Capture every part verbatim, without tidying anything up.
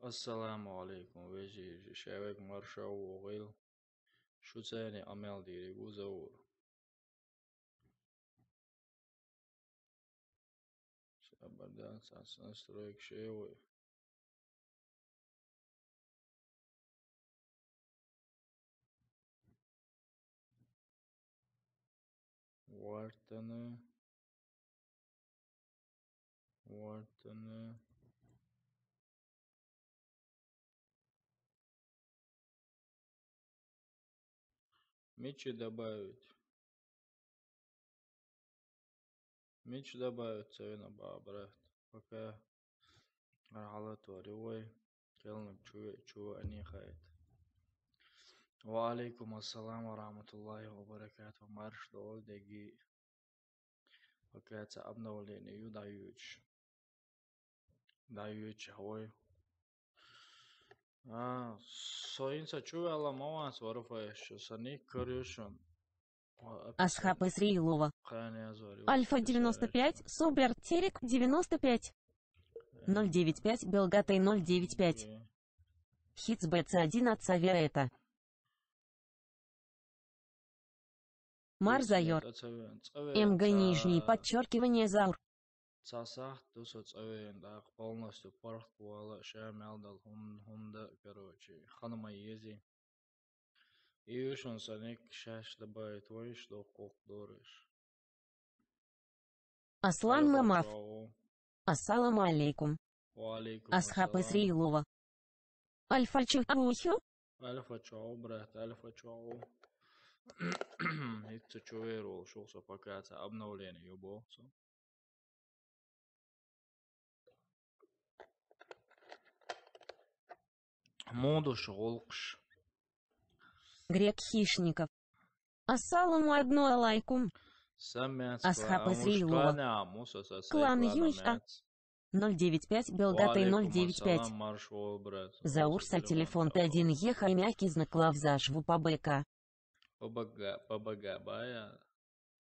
Ассаламу алейкум, вежарий, шуга марша воагӀийла. Шуцара Ӏамал дийриг ву, Заур. Сабар дац, ас настройка шева. Вартана. Вартана. Мича добавить? Мича добавить ца вина ба, брат? Пока гӀалат вари вай. Келнаг чу, чу ани хайт. Ва алейкум ассалам ва рахматуллахи ва баракатух. Марш дол деги. Пока ца обновление ю дӀаюч. ДӀаюч хавай. А, со инца чу вела ма вац варуфаеш, со ник корюшун. Асхаб Исраилова. Альфа девяносто пять, Субер Терек девяносто пять. Ноль девять пять, Белгатей ноль девять пять. Хитсбетса один от Совета. Марзайор. МГ нижнее подчеркивание Заур. Ца сахьат ду со цӀавена, тӀаккха полностью паргӀатвала, ша мел дала хӀун-, хӀунда, короче, хана ма ези. И вишун саник шаш добавить вайш, доккхух дориш. Аслан Мамаф. Ассаламу алейкум. Ва алейкум Асхаб ассалам. Исраилова. Альфа чу аухю? Альфа чу, брат, альфа чу. Итца чу верул, шул со пока ца обновление юбо, со. Модуш гӀулкхаш. Грек Хищников. Ассаламу одну алайкум. Самец Асхаб Исраилова. Клан Юньа. Ноль девять пять, Белгатей ноль девять пять. Заур са телефон т один е хаймяки знак лавзаш в ПБК. ПБК, ПБК бая.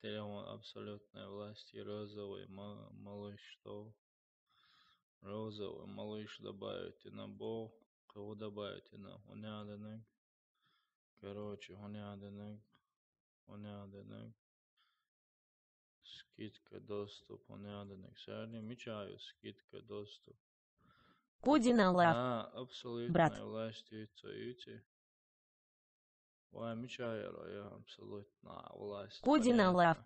Телефон абсолютной власти, розовый ма-, малыш, что? Розовый малыш добавить на бо, кого добавить на? Уняденек. Короче, уняденек. Уняденек. Скидка, доступ, уняденек. Сарни мичаю, скидка, доступ. Кудина лав. А, абсолютная власть, юйцо, юйцо. Вай, мича яра я абсолютно власть. Кудина лав.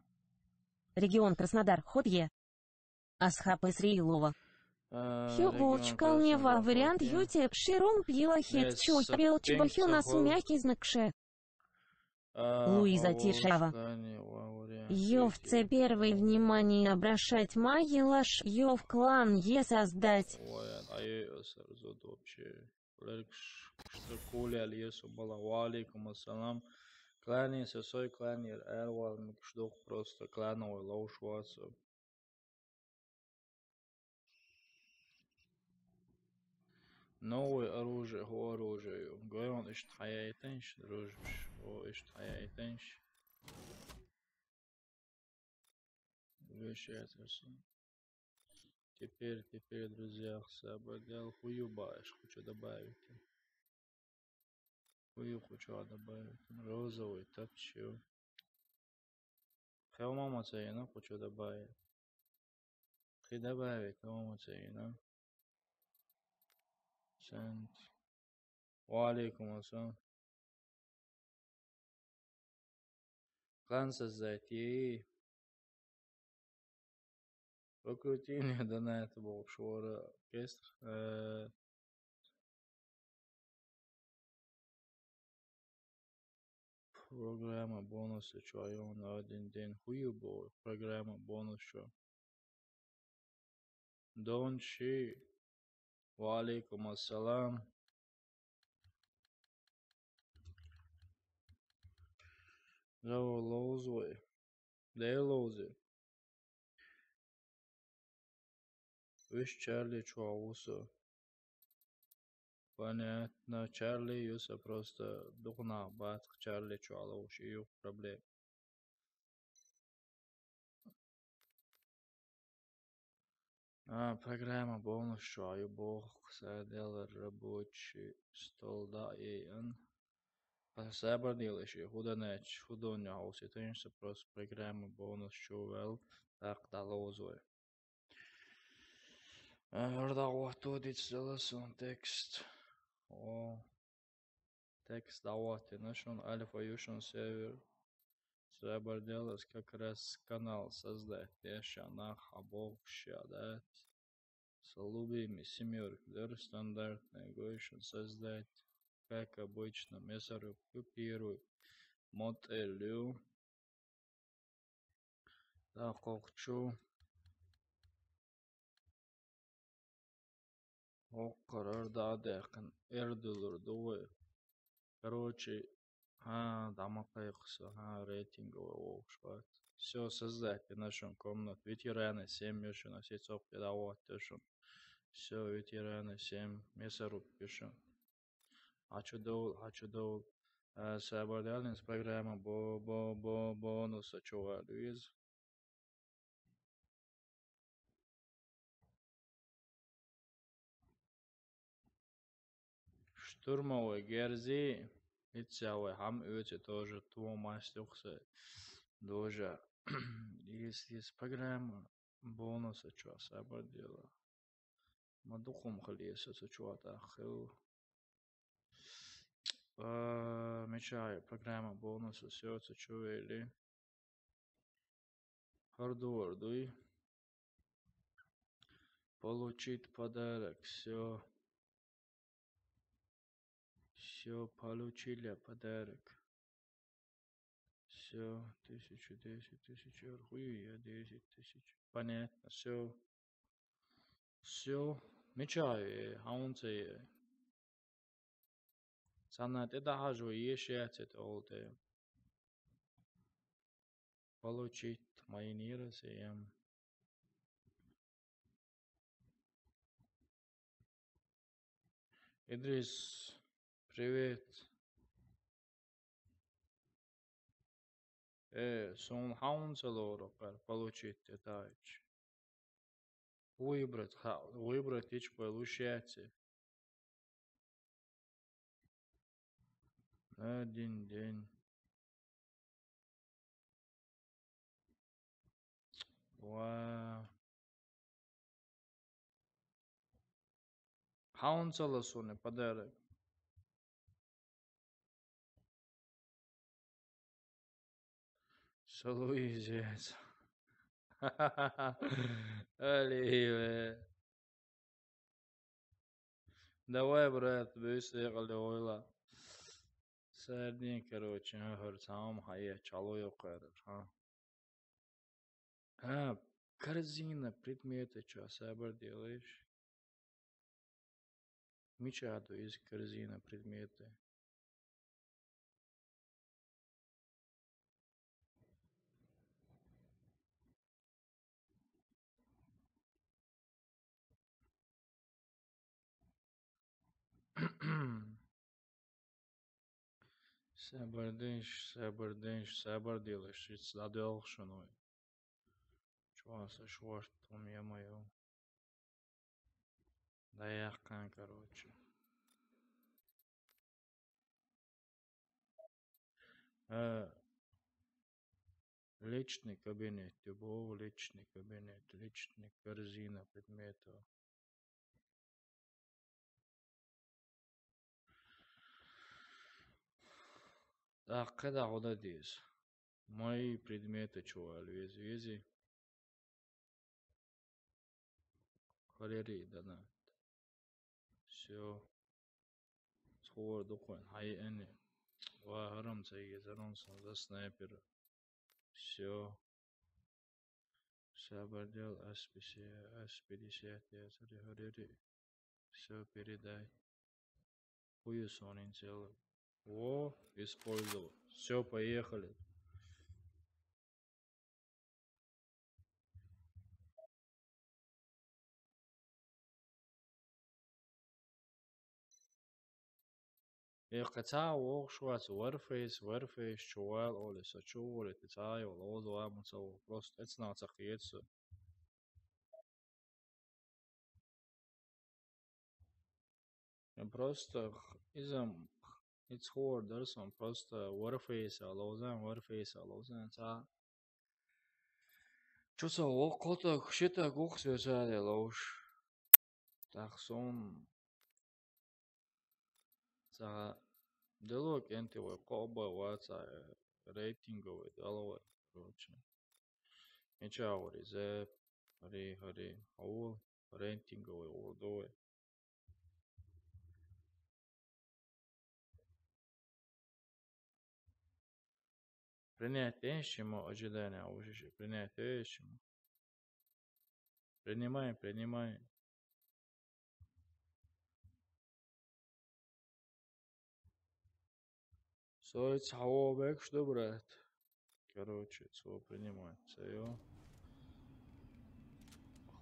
Регион Краснодар, ход е. Асхаб Исраилова. Хьу гӀулчкалнева вариант ю те ширум пила хет чу пел чу бахю нас мягкий знак ше. Луиза Тишева. Йов це первый внимание обращать магилаш, йов клан е создать. Ой, а я сразу вообще. Леркш, кулел Йесо бала. Ва алейкум ассалам. Кланяйся, сой кланер, эрвал, микшдох просто клановый лоуш вацу. Новое оружие, хо оружие. Гойон ишт хаяйтенш, дружбиш. О, ишт хаяйтенш. Вещается всё. Теперь, теперь, друзья, сабадял хую баеш, хочу добавить. Хую хочу добавить. Розовый тапчу. Хелма мацаина хочу добавить. Хи добавить, хелма мацаина. Сент. Ва алейкум ассалам. Клан создать. Покрутили донат, в общем, оркестр. Э, программа бонусы, чё, а он на один день хую был. Программа бонус, чё. Дон Ши. Ва алейкум ассалам. Зава лоузвай. Де лоузе. Виш Чарли чуавуса. Понятно. Чарли юса просто духна бат Чарли чуала уж и юх проблем. А, программа бонус чу ю боху, саделар рабочий стол да, э, ан. Сабар делаешь, худа нач, худоня хауситаешь, просто программа бонус чу вел, так да лозой. Э, орда вот тут ицелесон текст. О, текст да вот, и нашон альфа юшон сервер. Сабар делаешь, как раз канал создать, я ща нах обох ща дать. С любыми семёрками, да, стандартная, гойшон создать. Как обычно, месару копируй. Мотелю. Да, кокчу. О, карар да дехен. Эрдулур дугой. Короче, ха, дама кайхса, ха, рейтинговый вовшват. Все, создать нашем комнат. Ветераны семь юшен, а все цопки да вот юшен. Все, ветераны семь, мясорубки юшен. А чё дол, а чё дол? Э, Сабар делаешь программа бо, бо, бо, бонуса чё валюз? Штурмовой герзи, ицявой хам, эти тоже тво мастюхса. Тоже. Есть, есть программа бонуса, чё, Сабар дела. Ма дукхум хилиса, со чё, атахил. А, мечаю, программа бонуса, всё, со чё вели. Хардуар дуй. Получить подарок, всё. Всё, получили подарок. Всё, тысячу, десять тысяч, хуя, десять тысяч. Понятно, всё. Всё, мечаю, э, хаунце, э. Санна тӀедахьажо ешац это олте. Получить мои нейросеем. Идрис, привет. Э, сон хаунца лору кар получить это. Выбрать, ха, выбрать ич получается. Один день. Ва. Хаунцала соне подарок. Салуизец. Алиеве. Давай, брат, бюсте къалды ойла. Сардин, короче, ахыр самым хая чалу ёкъар, ха. А, корзина, предметы, чё, Сабар делаешь? Мича аду из корзина, предметы. Сабардынш, сабардынш, сабар делаешь, шиц ладёлх шуной. Чуваса шварт, там, ё-моё. Да я кан, короче. Э, личный кабинет, любого личный кабинет, личный корзина предметов. Так, когда куда дез? Мои предметы чё, вези, вези. Холери, да на. Всё. Схор духуэн, хай эни. Ва харам цайги, зарон сон за снайпер. Всё. Сабардел, ас пятьдесят, ас пятьдесят, я цари холери. Всё, передай. Хуесонин целый. О, использовал. Всё, поехали. Эх, каца ох швац Warface, Warface, чувал, оли са чували, каца ё лозу амуца, просто эцна ца киецу. Я просто х-, иза м-, х-, иц хор дарсан, просто Warface-а ловзан, Warface-а ловзан, ца. Чу ца вок котак, шитак ухс вецаде ловш. Так сон. Ца дело кенти вой кобой ваца, э, рейтинговый, деловой, короче. Ича вори, зэп, хари, хари, аул, рейтинговый, урдовый. Принять ещё ему ожидания, а уже же принять ещё ему. Принимаем, принимаем. Сой цао бэкш да, брат. Короче, цо принимать, цо.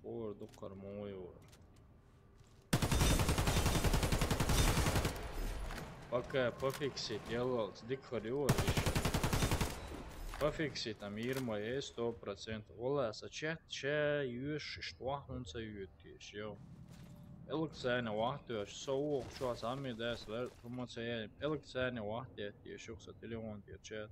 Хор дукхар мой вор. Пока пофиксить, ялал, дикхар юр ещё. Пофиксить там Ирма есть, сто процентов. Вала, са чат, ча, юш, штуахнун са ют, ещё. Элксане вахтуяш, соух, чуа сами дас, лер, тумаца я, элксане вахтуяш, ещё са телефон терчат.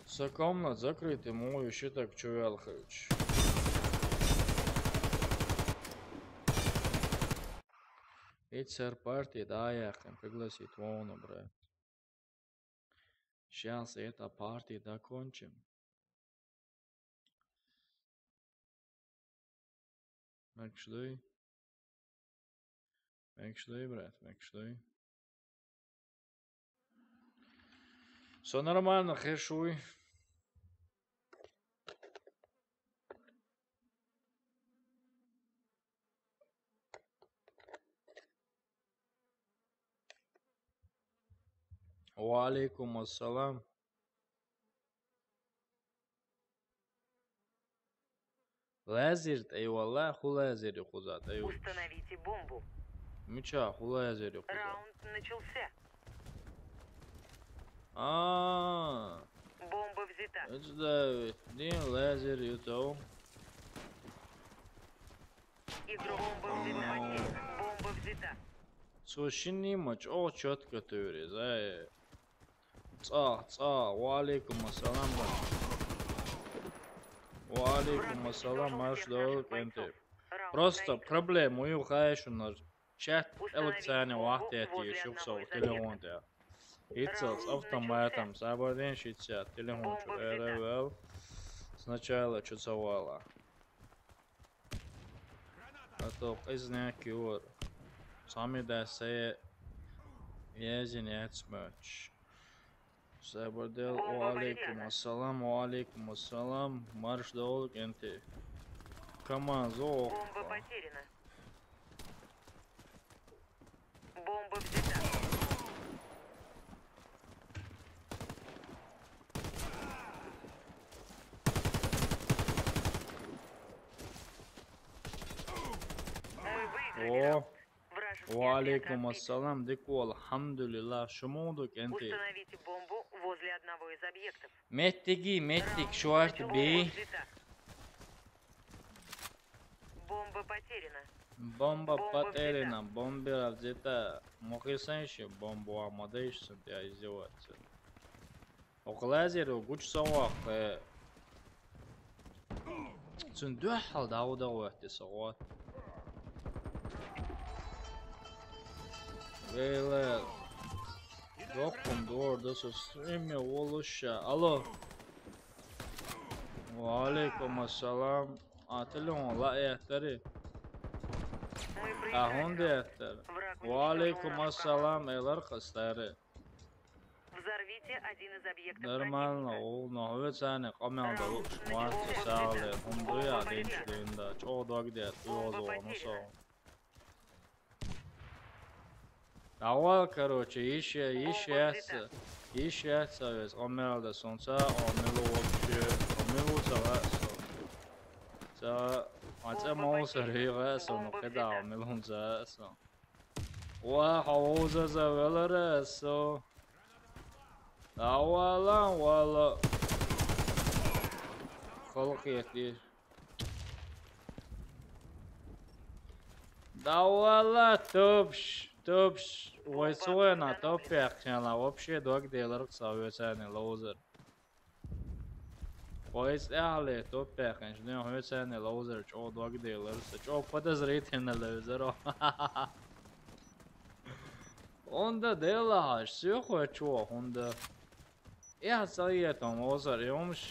Са комнат закрытый, мой ещё так чуял, короче. Ицер парти, да, я пригласить вон, брат. Сейчас это парти докончим. Мекшдуй. Мекшдуй, брат, мекшдуй. Всё нормально, хешуй. Ва алейкум ассалам. Лазер, эй, валла, ху лазер, хузат, эй. Установите бомбу. Мича, ху лазер, хузат. Раунд начался. А. Бомба взята. Это да, ведь, блин, лазер, ютоу. Игрок бомба взята. Бомба взята. Со шинни мач, о, чётко ты врезай. Ца, ца, ва алейкум ассалам, брат. Ва алейкум ассалам, марш дол кенте. Просто проблема, у хаеш у нас чат элксане вахтет, ещё всё, телефон да. Ицел с автоматом, сабаден шится, телефон чу эревел. Сначала чу цавала. А то къизняк юр. Сами да се езин яц мач. Сабардел, ва алейкум ассалам, ва алейкум ассалам. Марш дол кенте. Каман зо. Бомба потеряна. Бомба взята. Мы выиграли. О, раунд. Вражеский объект разбит. Ва алейкум ассалам, диквал, алхамдулиллах, шумуду кенти. Установите бомбу возле одного из объектов. Меттиги, меттик, раунд шуарт начался. Би. Бомба взята. Бомба потеряна. Бомба потеряна, бомба взята. Мохисенши, бомба амадеш, сен издеваться. Околайзер, гуч савах, э. Цун духал дау дау эти сават. Вейле. Докум дор, да со стриме волуша. Алло. Ва алейкум ассалам. А, телефон ла эттери. А, хунде эттер. Ва алейкум ассалам, элар къастари. Взорвите один из объектов противника. Нормально, ол, но, овецане, къамел да луш, марти саале, хунду я, денч дында, чо дог де, туозо, ну со. Давай, короче, ищи, ищи, ищи, ищи, вес, къамел да солнца, о, милу вообще, о, милу за вес. За, а це мало сари вес, ну, когда, о, милу за вес. Ва, хавуза за велера, со. Давала, вала. Халк ети. Да валла, тупш, тупш, вай цуена топ яьккхина, вообще дог делар са вецани лоузер. Вай цӀехле топ яьккхинчу ден хьоьцани лоузер чӀо дог делар са, чӀо подозрительно левзаро. Онда делахьаш, сехо чо, хӀунда? Эхь ца етам, лоузер, и хӀумаш,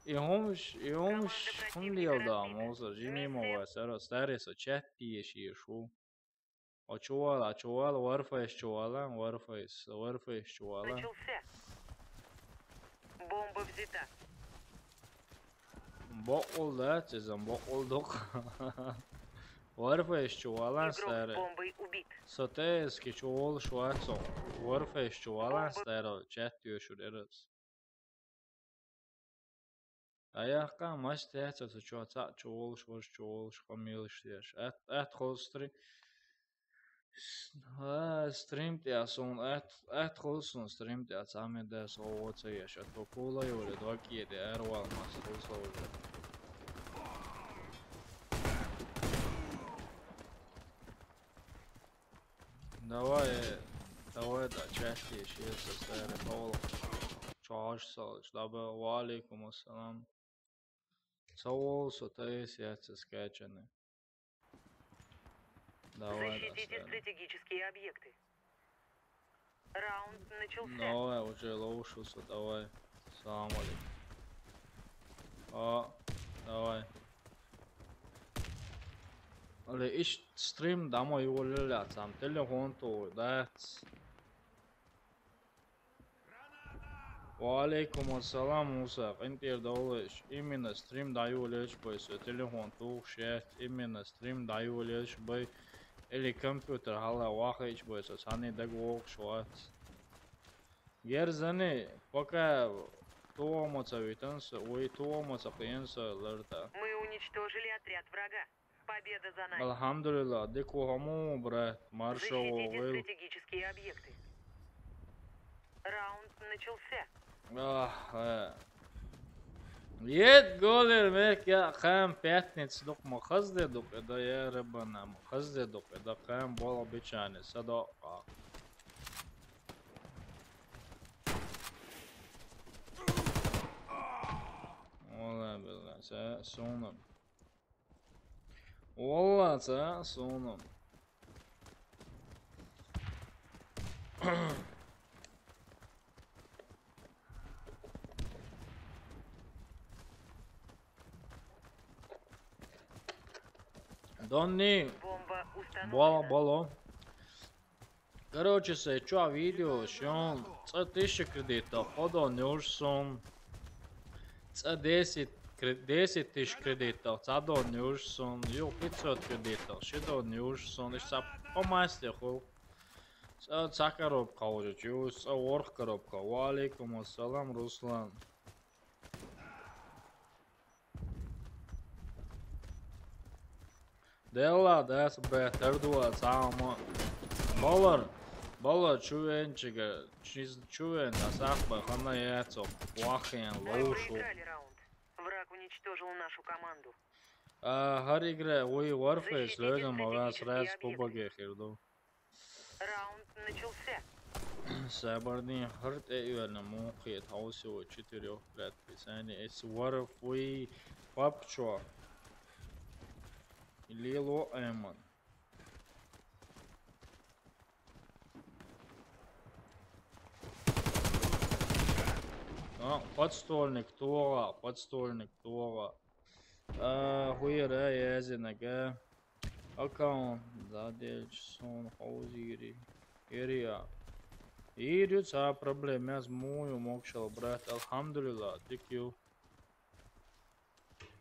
и хӀумаш, и хӀумаш хӀун леладам, лоузер, жимимо вай саро, старе со чат тешийш ву. О, чувала, чувала, Warface чувала, Warface, Warface чувала. Начался. Бомба взята. Бокъул да, цизам бокъул дукъ. Warface чувала, Игрок с старый. Бомбой убит. Со тески чувал швацо. Warface чувала, Бомба. Старый, чат тешур эрас. Аяхка мастер со чо ца чувалш, ваш чувалш, хамилш деш. Ат, ат холстри. А, стрим тӀе сон, ат, ат хол сон стрим тӀе цхьа мега дас гӀо ца еш, а то кула йоре, доккъе де, арвал мас, хол служит. Давай, давай, да, части, ещё со старый пол. Чё, аж салыш, да, бе, ва алейкум ассалам. Ца вол со, та есть яц скачаны. Давай, Защитите да, стратегические объекты. Раунд начался. Давай, уже лоушился, давай. Салам алейкум. А, давай. Але иш стрим дамо ювалил яцам. Телефон то, да. Ва алейкум ассалам, Муса, къинтӀера довлеш. Именно стрим дӀайолаеш бай со, телефон тухуш яц, именно стрим дӀайолаеш бай, или компьютер хьала вахийташ бай со, цхьанне дагавогӀуш вац. Герзани, пока тома ца витан со, вай тома ца кхиэн со ларта. Мы уничтожили отряд врага. Победа за нами. Алхьамдулилла, дика ву хьо ма ву, брат, маршо ву. Защитите вай стратегические объекты. Раунд начался. Ах, э. Ед голер мек я, кхам пятница дукъ ма хазде дукъ, да я рыбана ма хазде дукъ, да кхам бола бичани, садо. Вала, билла, са, суна. Валла, ца суна. Донни. Бомба установлена. Бало, бало. Короче, се чуа видео, шон, цӀа тысяча кредитов, ходон юж сун. ЦӀа десять кре-, десять тысяч кредитов, цӀа дон юж сун, ю пятьсот кредитов, ши дон юж сун, иш цӀа по массе хул. ЦӀа, цӀа коробка уже, чуз, цӀа ворх коробка. Ва алейкум ассалам, Руслан. Делла, дас, бе, тердуа, сама. Балар, балар, чувенчига, чиз, чувен, асахба, хана яцо, вахен, лоушу. Проиграли раунд. Враг уничтожил нашу команду. А, хар игра, уй, Warface, лёгам, а сразу кубаге хирду. Раунд начался. Сабарни хӀар тӀе уьлла муххе тхьовсо четырёх предписаний. Эс варф вуй папчо. Лело Эмон. А, подствольник тогӀа, подствольник тогӀа. А, хуера язинага. Аккаунт, да, делчи суна хозири. Эриа. Ирю ца проблема, яз мую мокшал, брат, алхамдулилла, дикю.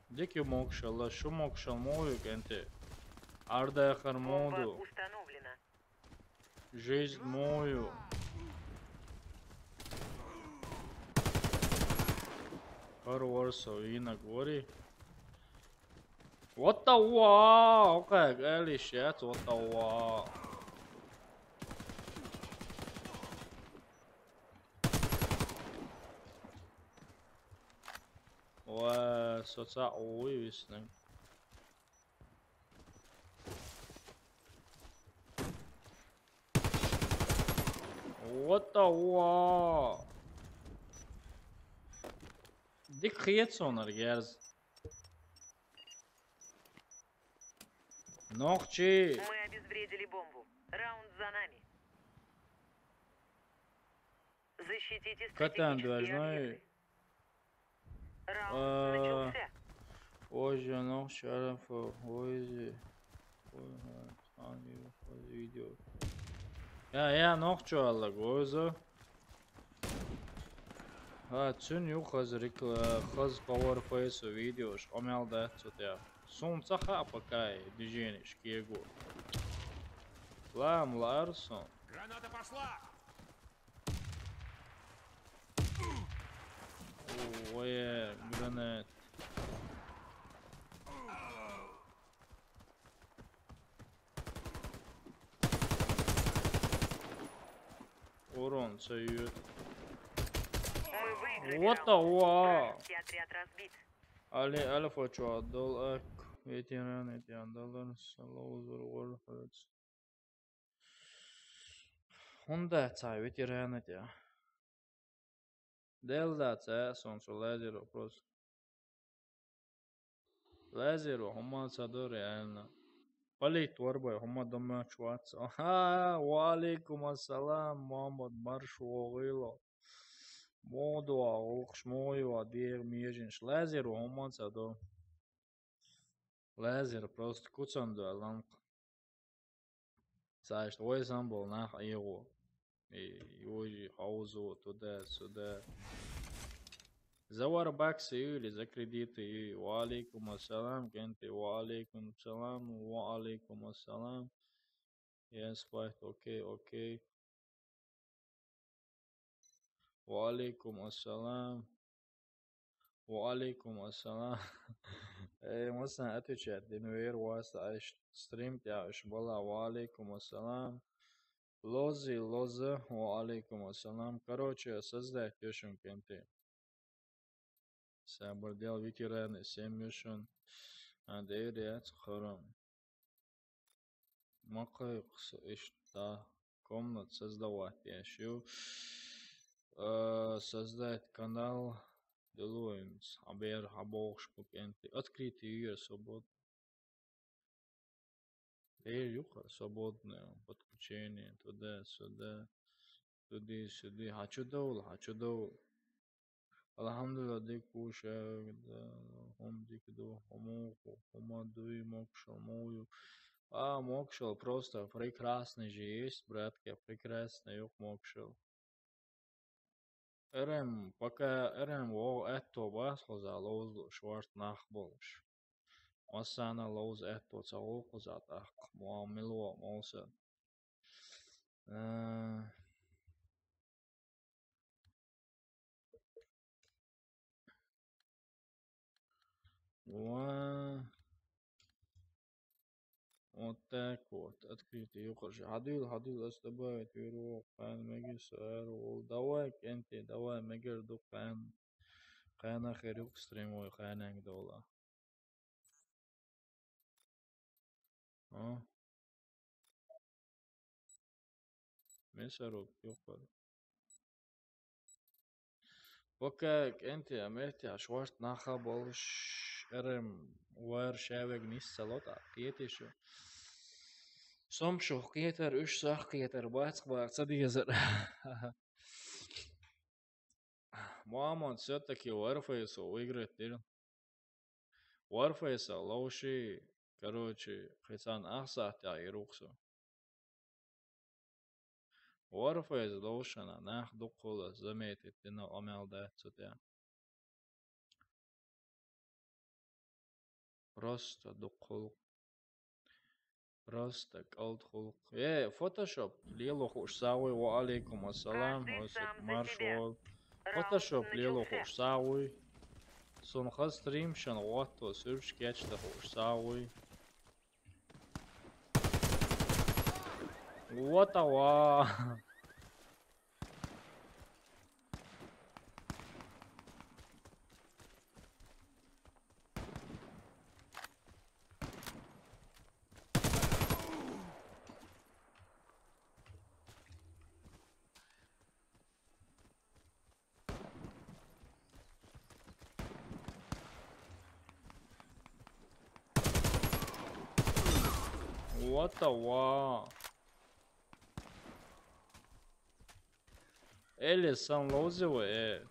Дикю мокшал, шу мокшал мую кенте. Ардахар моду. Бомба установлена. Жизнь мою. Хар варсо вина гори. What the wow? Okay, Alicia, what the wow? Ва, соца уй виснаг. What the wa? Дика хеташ хьона герз. Нохчий. Мы обезвредили бомбу. Раунд за нами. Защитите стратегические объекты. Раунд начался. Ой, нохчий, арафа, ой, ой, видео. Я, я, нохчий аллаг, ой, зо. Ха, цуьнан ю хаза рекла-, хаза Power Face видеош, къамел дац цу тӀехь. Суна ца хаьа пока и движенеш кего. Лам лаар сон. Граната пошла! О, ой, гранат. Урон союз. Мы выиграли. What the раунд. Wa? Вражеский отряд разбит. Али, Альфа чё отдал, ак, ветеран, эти отдал, салоу, зур, гор, хац. ХӀунда ца ветеран эти? Дел да ца, сон цу лазеро просто. Лазеро хӀума ца до реально. Палит варбай хӀума дома чуац. Ха, ва алейкум ассалам, Мухаммад, марш вогӀийла. Муха дуа гӀуллакхаш, муха йоа дегӀа меженаш. Лазеро хӀума ца до. Лазер просто куцан дуа ланкъ. Цаьш вай санбол нах Ӏехо. И южи хьовзо, туда-сюда. Завар баксы юли, за кредиты ю. Ва алейкум ассалам, кенти, ва алейкум салам, ва алейкум ассалам. Я спать, окей, окей. Ва алейкум ассалам. Ва алейкум ассалам. Э, массан отвечать дина вер васта, ай ш-, стрим тӀехь уьш бала. Ва алейкум ассалам. Лози, лоза, ва алейкум ассалам. Короче, создать тешим кенти. Сабар дел ветераны семьюшун. А, дерец, харам. Ма кхайкхас иштта комната создавать еш ю. Э, создать канал делаем. Хьабер, хьабохуш бу кенти. Открытый ю я свободный. Дер ю-кх свободное подключение. Туда-сюда. Туди-сюди. Хьан чу довла, хьан чу довла. Алхьамдулилла, дика ву ша, да, хӀума дика ду, хӀума, хӀума дуй, могушал муй. А, могушал просто прекрасный же есть, братка, прекрасный юкъ могушал. Р М, пока Р М вогӀу аьтто бац хоза ловза шорта нах болуш. Массана ловза аьтто ца гӀо хоза тӀаккха, мо мило мовса. Э, Ва. Вот так вот. Открытый юкъарш. Хьадуьйла, хьадуьйла, ас добавить виру, кхана мегис ару. Давай, кенти, давай, мегар ду кхана. Кхана хир юкъ стрим вай, кхананг дола. А? Мясорубка, юкъара. Пока кӀентий а, меттехь шорта нах а болуш, эрам вара шаверг нисса ло тӀаккха, кхетий шу? Сом шух кхетар, уьш сох кхетар, бац-кх бара ца дезар. Мухаммад всё-таки Warface-о выиграть дира. Warface-а ловший, короче, кхин цхьана ах сахьтехь йира-кх со. Warface ловшана нах дуккхула заметить дина, къамел дац цу тӀехь. Просто дуккхул. Просто кӀалтхул. Э, Photoshop лело хууш сагӀуй, ва алейкум ассалам, Каждый сам за себя. Маршо. Раунд Photoshop лело начался. Хууш сагӀуй. Сун хаз стримшан гӀотто суьрш кечда хууш сагӀуй. Вот ава. What the wow? Элис, сан лоузева, э.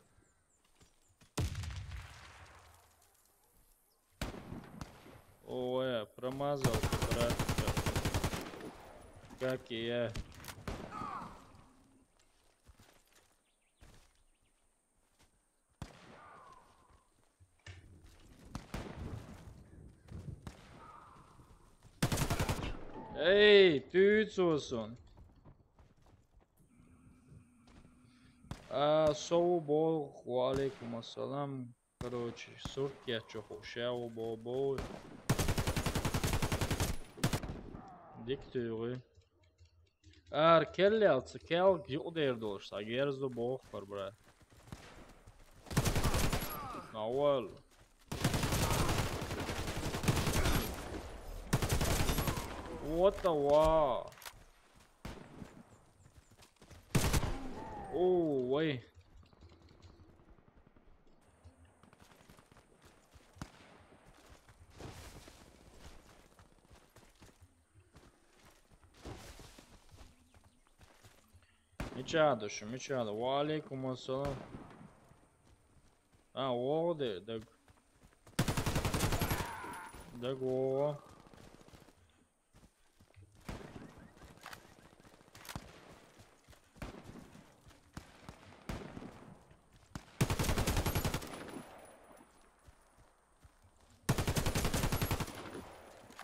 Ой, промазал ты, братка. Как и я. Эй, ты цусон. А, соу бол, ва алейкум ассалам. Короче, сурт кечо ху, шау бо бо. Дик тюгы. Ар келлялца, кел юдер долш, а герзу бох пар, брат. Навал. What the wow? О, вай. Мича душу, мича ду. Ва алейкум ассалам. А, о, де, даг. Даг, о.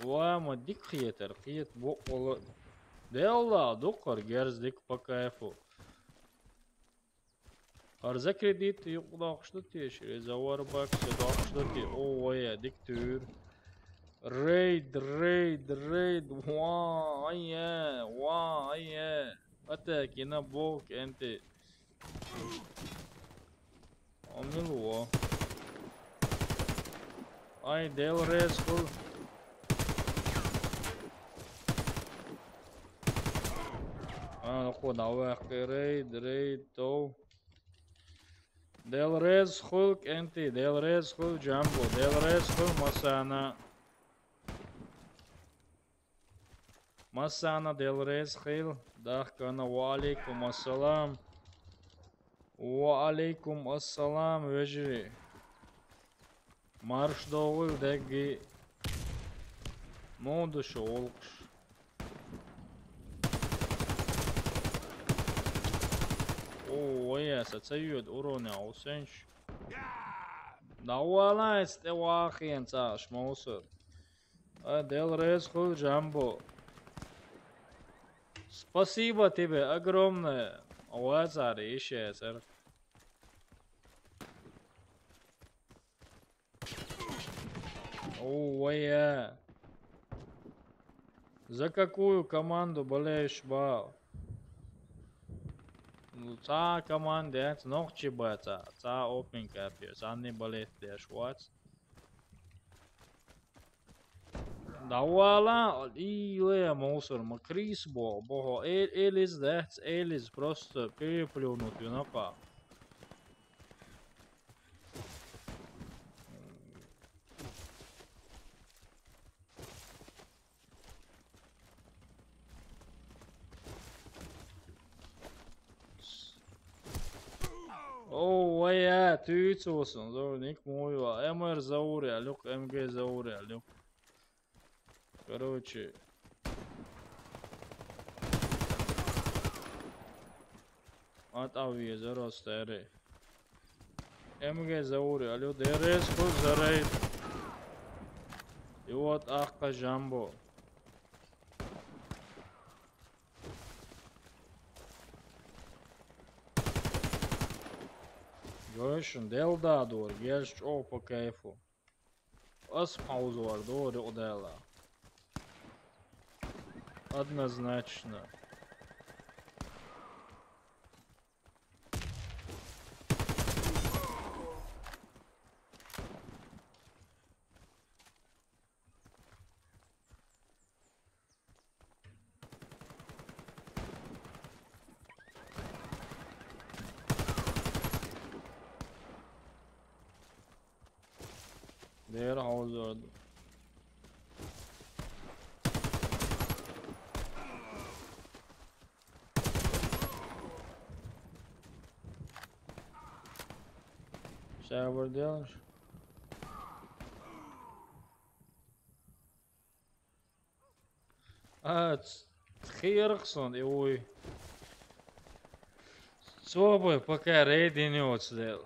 Ва, ма дик хетар, хет бо ола. Делла, дукхар герз дик по кайфу. Арза кредит юкъдахшда теш, реза вар бакса дахшда те, о, вая, дик тюр. Рейд, рейд, рейд, ва, ая, ва, ая. Атаки на бок, энти. Амилуа. Ай, дел рез хул. А, ну куда, вахки, рейд, рейд, то. Дел рез хул, кенти, дел рез хул, Джамбо, дел рез хул, Масана. Масана, дел рез хул, дахкана, ва алейкум ассалам. Ва алейкум ассалам, вежи. Марш догул деги. Моду шо олкш. О, ой, я, са ца юд урона, усенш. Да валайс, те вахен, цаш, мосур. А, дел рез хул, Джамбо. Спасибо тебе огромное. Ва цари, ише, сэр. О, вая. За какую команду болеешь, ба? Ну, ца команда, ца нохчи ба, ца, ца опен капец, они болеть деш, вот. Да вала, и ле мусор, ма Крис бо, бо, э, Элис, да, Элис просто переплюнут, винака. О, вая, тюц болсун, зор, ник мой ва. М Р зауря, люк, М Г зауря, люк. Короче. Ат авиа, зор, старый. М Г зауря, алё, дерез, хуй зарейд. И вот ахка Джамбо. Гёшин, дел да дур, геш чё по кайфу. Ас паузу вар дур, о дела. Однозначно. There, how was the Цабар делаш. А, ц-, херах сон, и уй. Цо бай пока рейд не оцдел.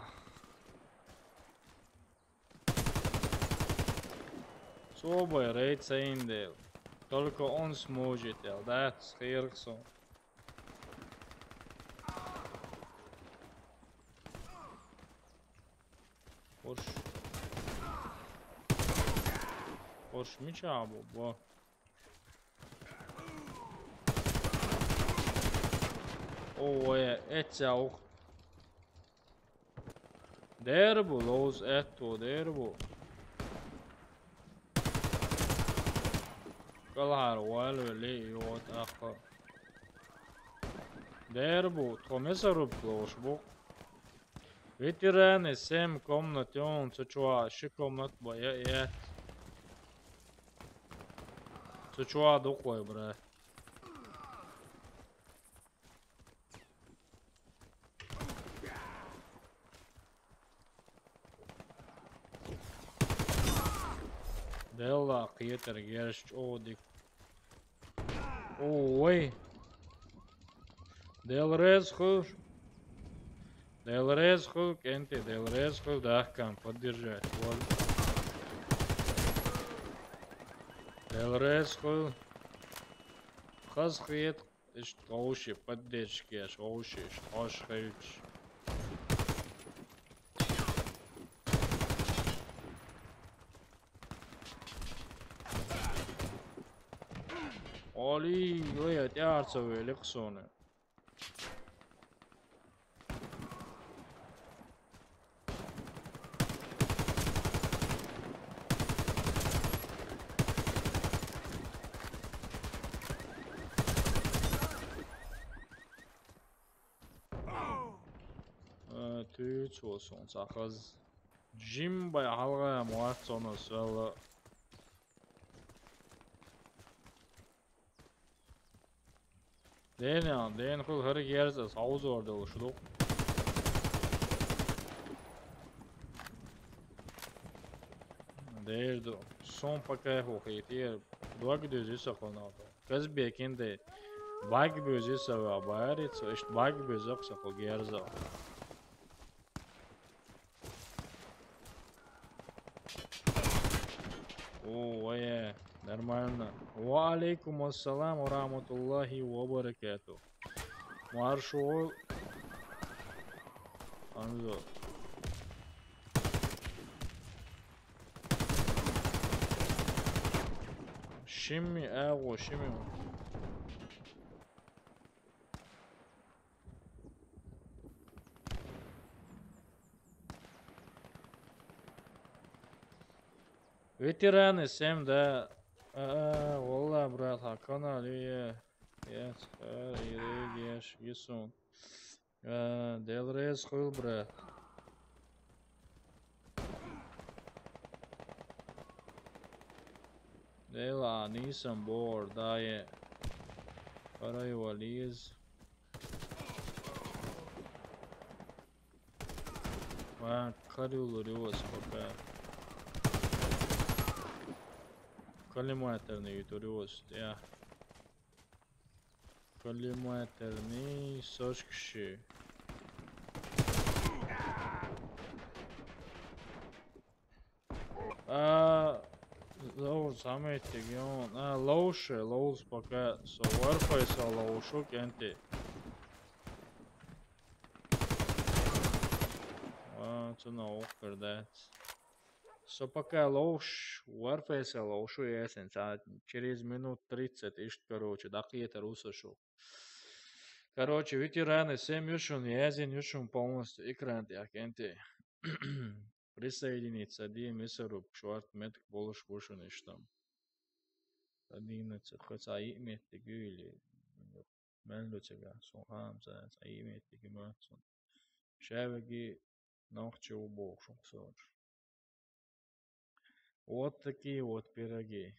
Цо бай рейд цейндел. Только он сможет, да, херах сон. Хош. Хош мича бу, бу. Ой, эця ух. Дер бу, лоуз этто, дер бу. Калхар вал вели, и вот ахо. Дер бу, тхо меса руб лоуш бу. Ветераны, семь комнат, он, цу чуа, ши комнат, бо, я, я. Цу чуа духлай, бра. Делла, киетер герш, о, дик. Ой. Делрез хуш. Делрез хуш, кенти, делрез хуш, дахкан, поддержать. Вот. Делрез хуш. Хаз хет, ишт, оуши, поддержки, аш, оуши, аш, ош, хельч. Али, ой, атя арцове, лексоны. Э, тюц болсун, сахаз. Джим бай халга муат сону сэлэ. Дэн ян, дэн хул хэр герзэ саузор дэл шудук. Дэрду. Сон пока хухит. Ер дог дюзю сахуналда. Кыз бекинде. Баг бюзю сава барит, со ишт баг бюзю саху герзэ. О, ой, нормально. Ва алейкум ассалам ва рахматуллахи ва баракатух. Маршал. Анзо. Шими, аго, шими. Ветераны семь, да. А, а, валла, брат, хакана лие. Ес, а, ире, еш, есун. А, Делрез хуй, брат. Дела, нисам бор, да, е. Парай вализ. Ва, калюлу риос пока. Коллиматорный юту риос, я. Коллиматорный сошкши. А, лоуш, самый тегион. А, лоуш, лоуш пока. Со варфай, со лоушу кенти. А, цена охер, да. Со пока лоуш, варфай, со лоушу ясен. Ца-, через минут тридцать ишт, короче, дакъета русашу. Короче, ветераны, семь юшун, язин юшун полностью экран, я кенти. Присоединиться, ди мисаруб, шварт метк болуш бушун иштам. Одиннадцать, хоть а и метк или мэн лю тебя, сухам, за, а и метк и мэн сун. Шавги нохчи убох, шук соч. Вот такие вот пироги.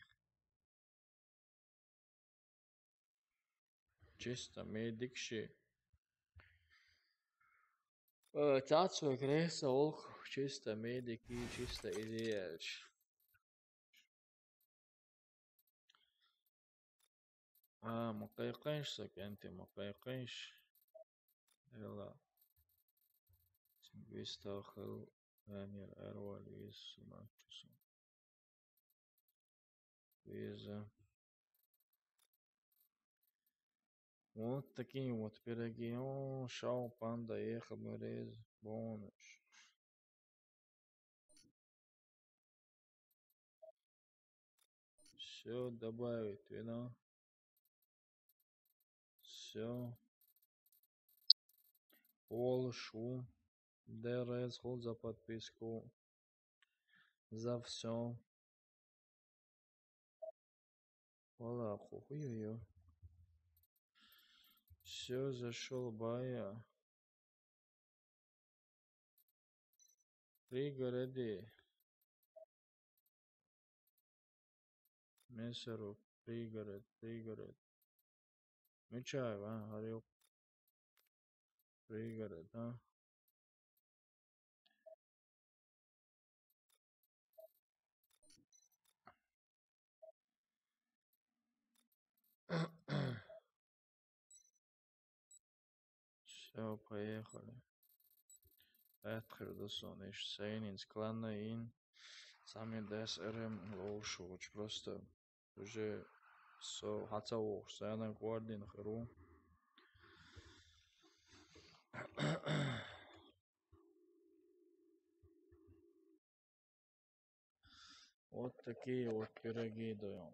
Чисто медикши. Э, цацве греса олх, Чисто медики, чисто изъяч. А, ма къайкъенш са кӀанти, ма къайкъенш. Эла. Сингвиста хыл, Эмир, Эрвал, Виз, Сумачуса. Виза. Вот такие вот пироги. О, шоу, панда, ехал мы рез. Бонус. Все, добавить вино. Все. Олшу. Дерез, хул за подписку. За все. Вала, хухуй-ой. Все, зашел, бая. Пригороди. Месару, пригород, пригород. Мечай, ва, арёк. Пригород, а? Все, поехали. Эткер да сон иш сейнин скланна ин. Сами дес эрем лоушуч просто. Уже со хацавуш, сенен координ хыру. Вот такие вот пироги даём.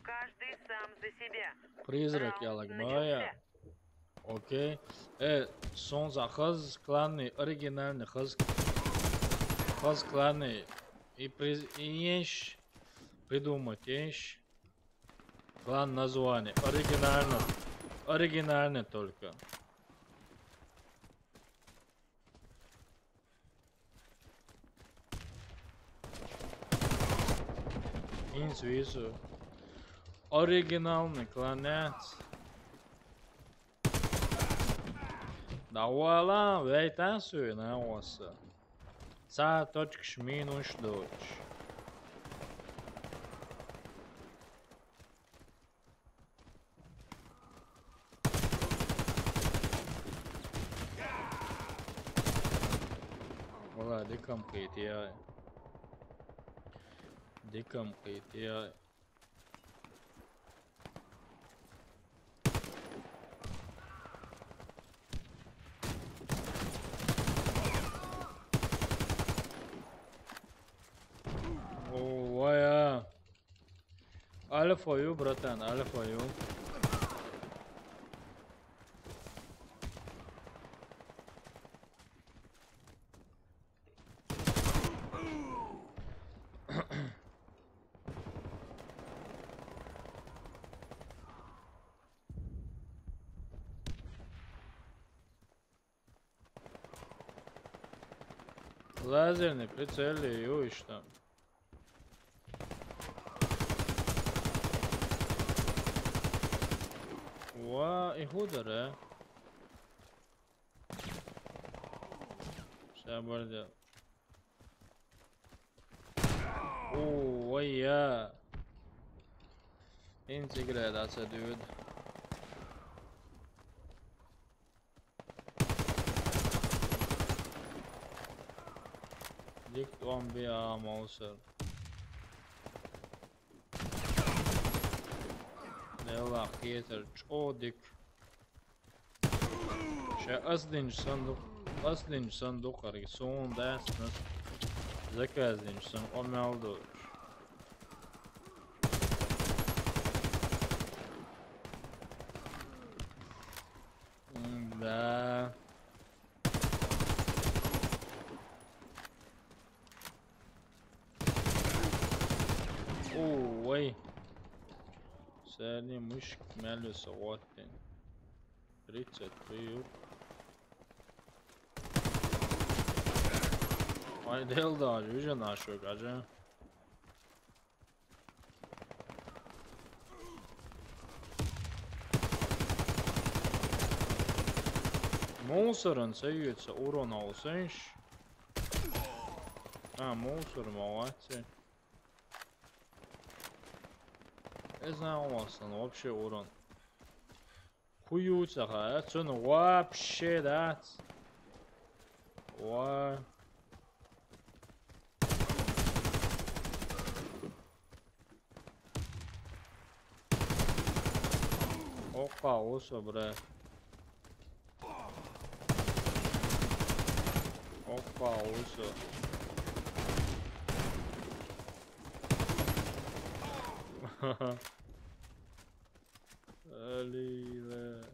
Каждый сам за себя. Призрак, раунд ялак, начался. Бая. Окей. Э, сон за хыз кланный, оригинальный хыз. Хыз кланный. И приз-, и ещё придумать, ещё. Клан название. Оригинально. Оригинально только. Инсуису. Оригинальный кланец. Да вала, вейтан суй на оса. Са точкаш минус дочь. Вала, дикам кит я. Дикам кит я. О, вая. Альфа ю, братан, альфа ю. Лазерный прицел и ещё там. Ва, и хударе. Ща бордя. О, ой, я. Интеграция, dude. Дик он би а маусер. Нела хетер чо дик. Ща аслинч сандук, аслинч сандук арги сон дас нас. Заказлинч сан омялдо. Да. Ой. Сэрни мышк мялю саваттен. Тридцать пиу. Ай, дел да, уже нашо, гаже. Мусоран союется урон алсенш. А, мусор молодцы. Эзан у вас вообще урон. Хуюцаха, а цун вообще, да? Ва. Окка, усо, бра. Окка, усо. Алила.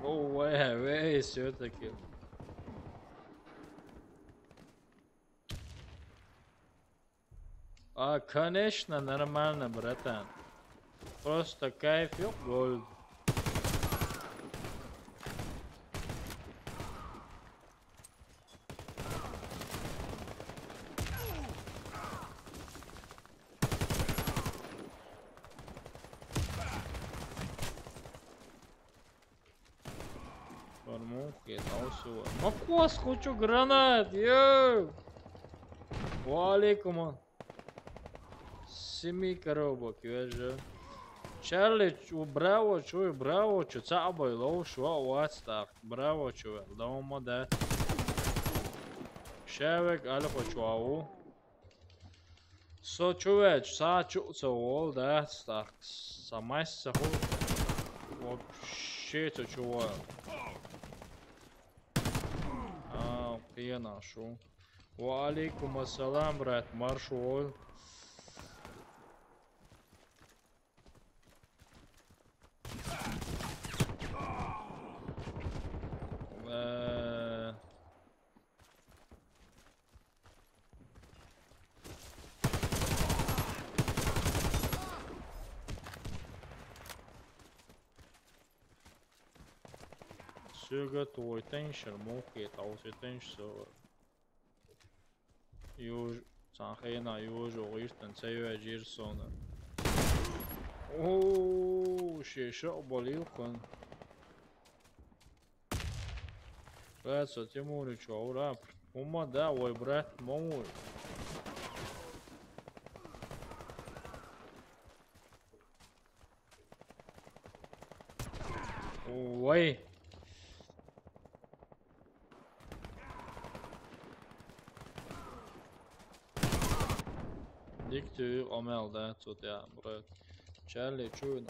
О, вай, вай, всё-таки. А, конечно, нормально, братан. Просто кайф, ёп, гольд. Форму хет, а всё. Макос, хочу гранат, йоу! Ва алейкум. Семи коробок, вежа. Чарли, чу, браво, чу, браво, чу, цабай, лоу, шва, вац, так. Браво, чу, дома, да. Шавек, альфа, чу, ау. Со чуве, са чу, со вол, да, так. Самай, са ху. Вообще, со чува. А, пьяна, шу. Ва алейкум ассалам, брат, марш вол. Э, Сюга твой теншер, мухи, тау се тенш со. Юж, сан хейна юж, огиртен цеве джирсона. О, ше шо болил кон. Брат, со Тимурич, ура. Ума да, ой, брат, мой. Ой. Дик ты омел, да, тут я, брат. Чарли, чуйно.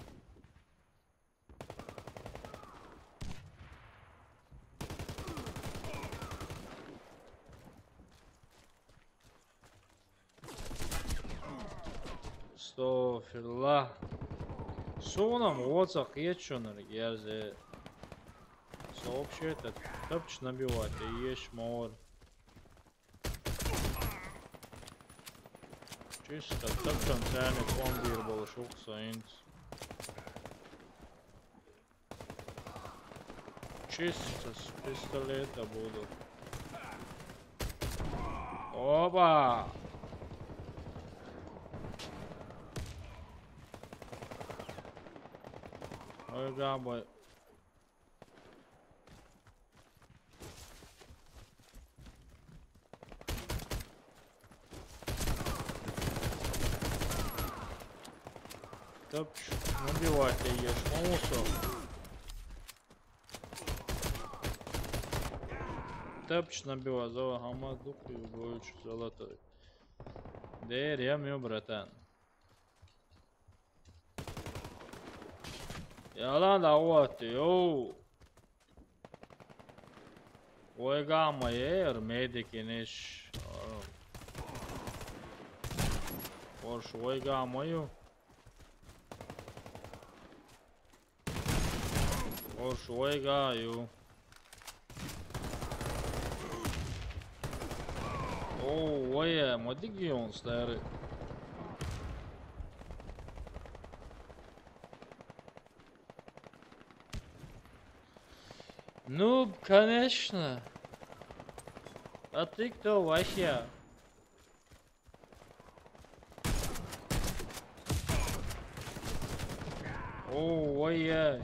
Стофирла. Сонам оцах ечонар герзе. Сообщет, тапч набивать, еш мор. Чисто тапчан цяни пломбир был шух соинц. Чисто с пистолета буду. Оба! Ой, габой. Тапч, набивать еш, мусо. Тапч набивать, зала хамаз духи угольч золотой. Дер, я мю, братан. Ялан да вот, йоу. Ойга ма ер, медик иниш. Орш ойга ма ю. Орш ойга ю. О, ой, ма дигион старый. Ну, конечно. А ты кто вообще? О, вай, яй.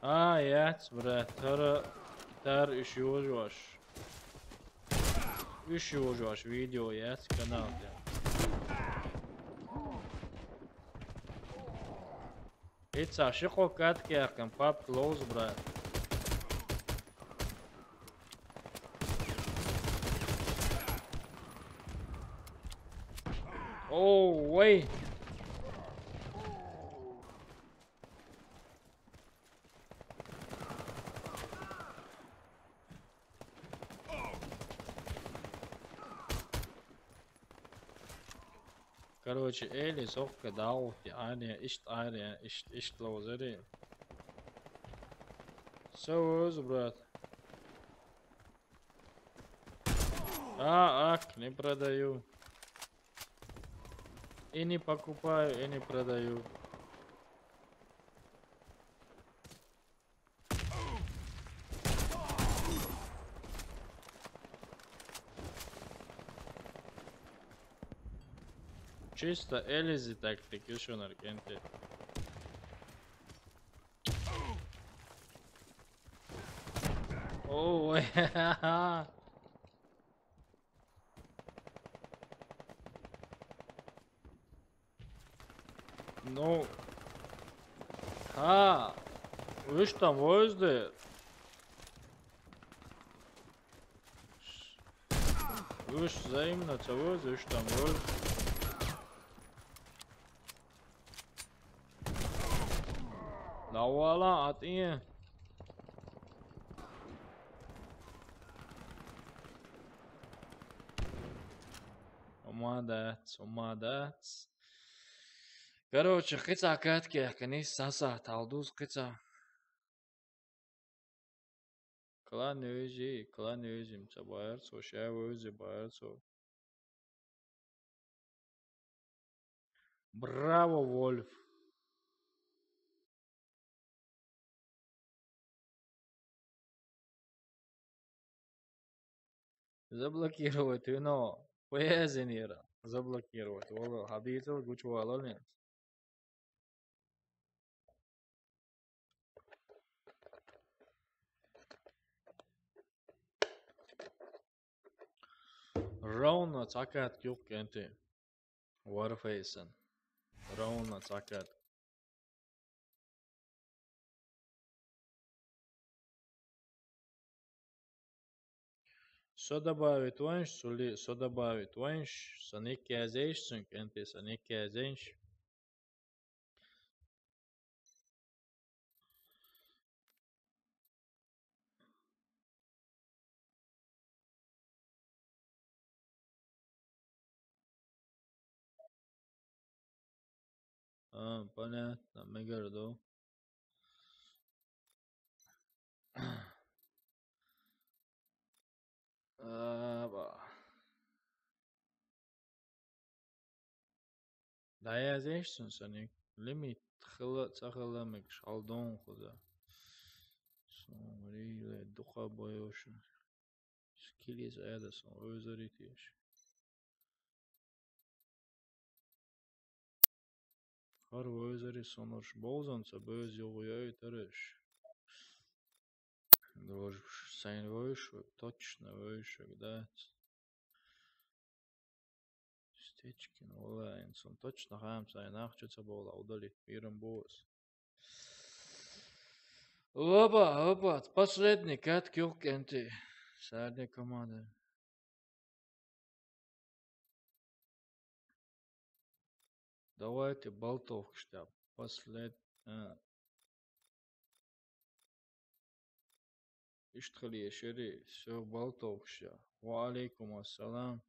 А, яц, брат, тара, тар уьш йожош. Уьш йожош видео яц канал тӀа. Ица ши кхо катка яьккхина, пап лоз, брат. О, вай! Короче, Эли сохка дагӀутти, Аня, ишт Аня, ишт, ишт ловзари. Всё, вывоз, брат. А, ак, не продаю. И не покупаю, и не продаю. Чисто Элизи тактика, ещё наркенты. Ой. Ну. Ха. Уьш там вывоз. Уьш взаимно ца вывоз, уьш там вывоз. Давала атие. Умадац, умадац. Короче, кхица катка яьккхина, саса талдуз кхица. Клан вывози, клан вывози, ца баьрцо, ша вывози баьрцо. Браво, Вольф. Заблокировать вино. Поэзинира. Заблокировать. Вала, хабицал гучвала лен. Ровно цхьа катка юкъ кӀентий. Warface-ан. Ровно цхьа катка. Со добавить вайнаш, сули, со добавить вайнаш, са ник язъеш, цун кӀентий, са ник язъеш. А, понятно, мегар ду. Аба. ДӀаязъеш цун са ник. Лимит хила, ца хила мегаш, хьал дон хуза. Сон риле дукха бойоша. Скилиз айда сон вывозари теш. Хар вывозари сонарш бовзанца бевз югъу йойтараш. Дрожь сайн вывоз, точно вывоз, да. Стечкин, валлахӀи, сон точно хаам, сайн нах чу ца бовла, удалить миром бос. Опа, опа, последний катка юкъ кӀентий. Сарни команда. Давайте болтовкаш тӀа. Послед-, а. Иштта хила ешари, всё, болтовкаш тӀа. Ва алейкум ассалам.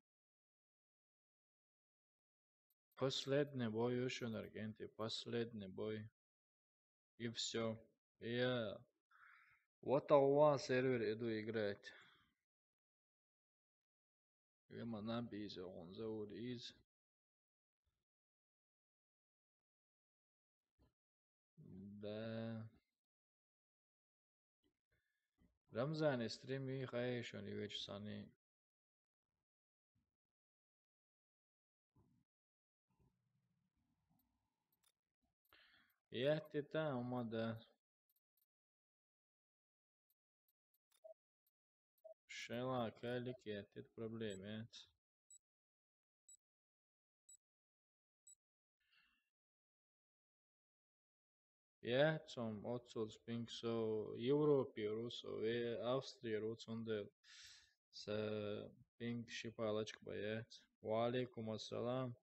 Последний бой ю шуна, кӀентий, последний бой. И всё. Я вот а у вас сервер иду играть. Вема наб из, он заур из. Да. Рамзан, стрим и хайшон и веч сани. Jätti tää oma da. Šelā, kā likjāt, ir problēma, jā. Jā, som otsuts pink so Evropi ruso, e, Avstrija ruts un del. Sa pink šipā lačka bajāt. Wa alaikum assalam.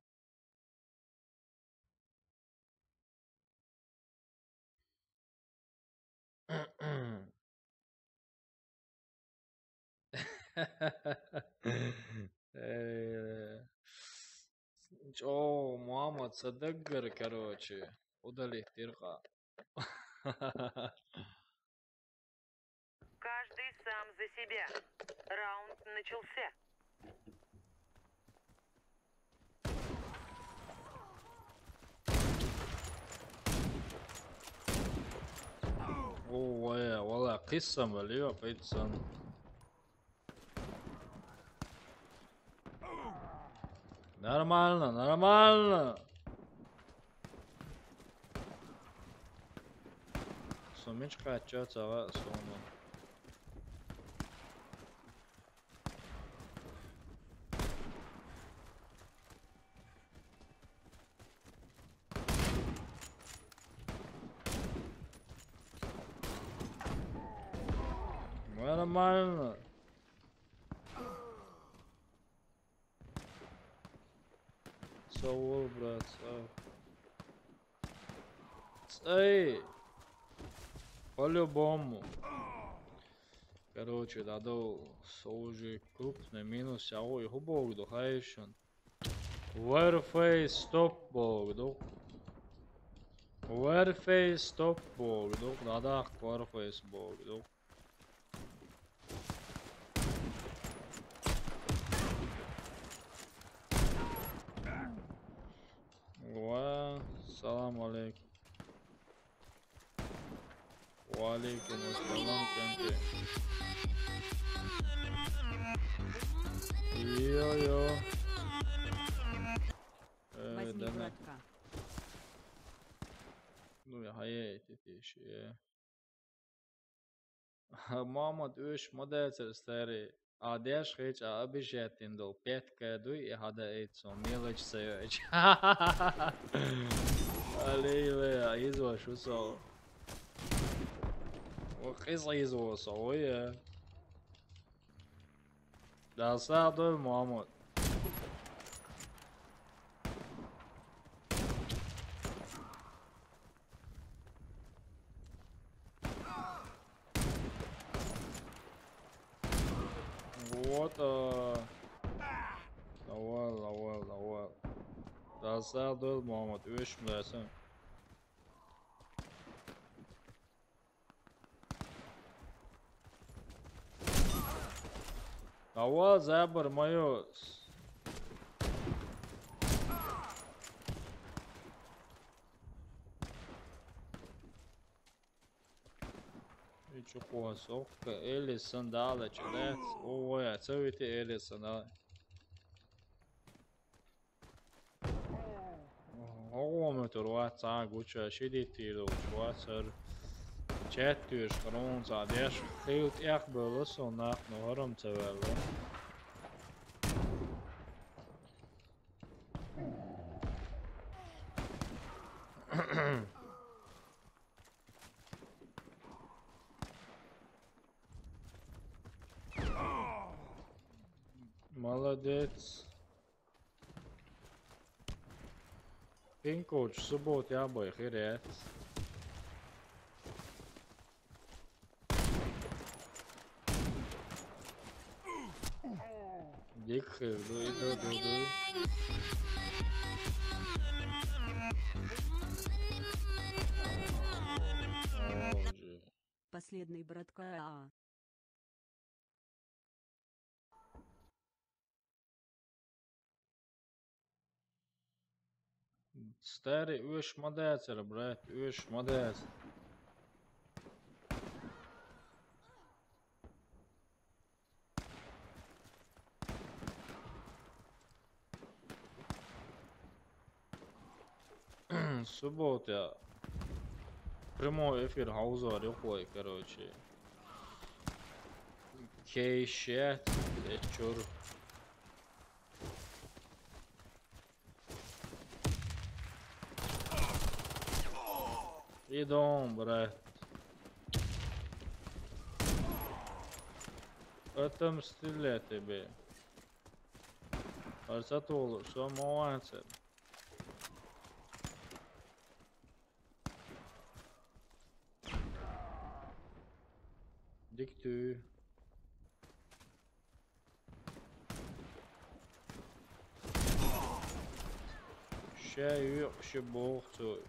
Э, чё, мама, цадаггар, короче, удалить тирха. Каждый сам за себя. Раунд начался. Ой, вала, кисса ма лио, пиццан. Нормально, нормально. Сумичка, чё, цава, суму. Нормально. Саул, брат, сау. Эй! По-любому. Короче, да, да, уже крупный минус, а ой, хубок, да, хайшон. Warface стоп болду. Warface стоп болду. Да, да, Warface болду. Ва, салам алейкум. Ва алейкум ассалам, кенте. Йо, йо. Э, возьми, да, на, братка. Ну, я хае эти тиши, э. Мамад, уьш ма дацар, старый. А деш хеча, а обижать дин дол. Пятка дуй, и хада эйт сон, мелочь саёч. Алей, ле, а из ваш усол. О, кыз из ваш усол, ой, э. Да, садой, Мамад. Вот, а. Давай, давай, давай. Да, садой, Мамад, уьш млесен. Ава, забар моё. И чё, куасовка, Элисон дала, чё, да? Ой, а цё ведь Элисон дала. Оҕомо туруоҕа саа гуча, шидиттиир учуоҕа сөр. Чэттүүр, хронца, деш, хил тиэх бөлө соннаах, но хором цэвэллэ. Молодец. Пинкоч, суббота я бы херец. Дик хил, ду, ду, ду, ду. Последний братка. Старый, уж ма дацар, брат, уж ма дацар. Суббота. Прямой эфир хьовзор юкъой, короче. Кейшет, блядь, чур. Идём, брат. Отомстили тебе. Арса толу, что молодцы. Диктуй. Ща юкъ ши болх цош.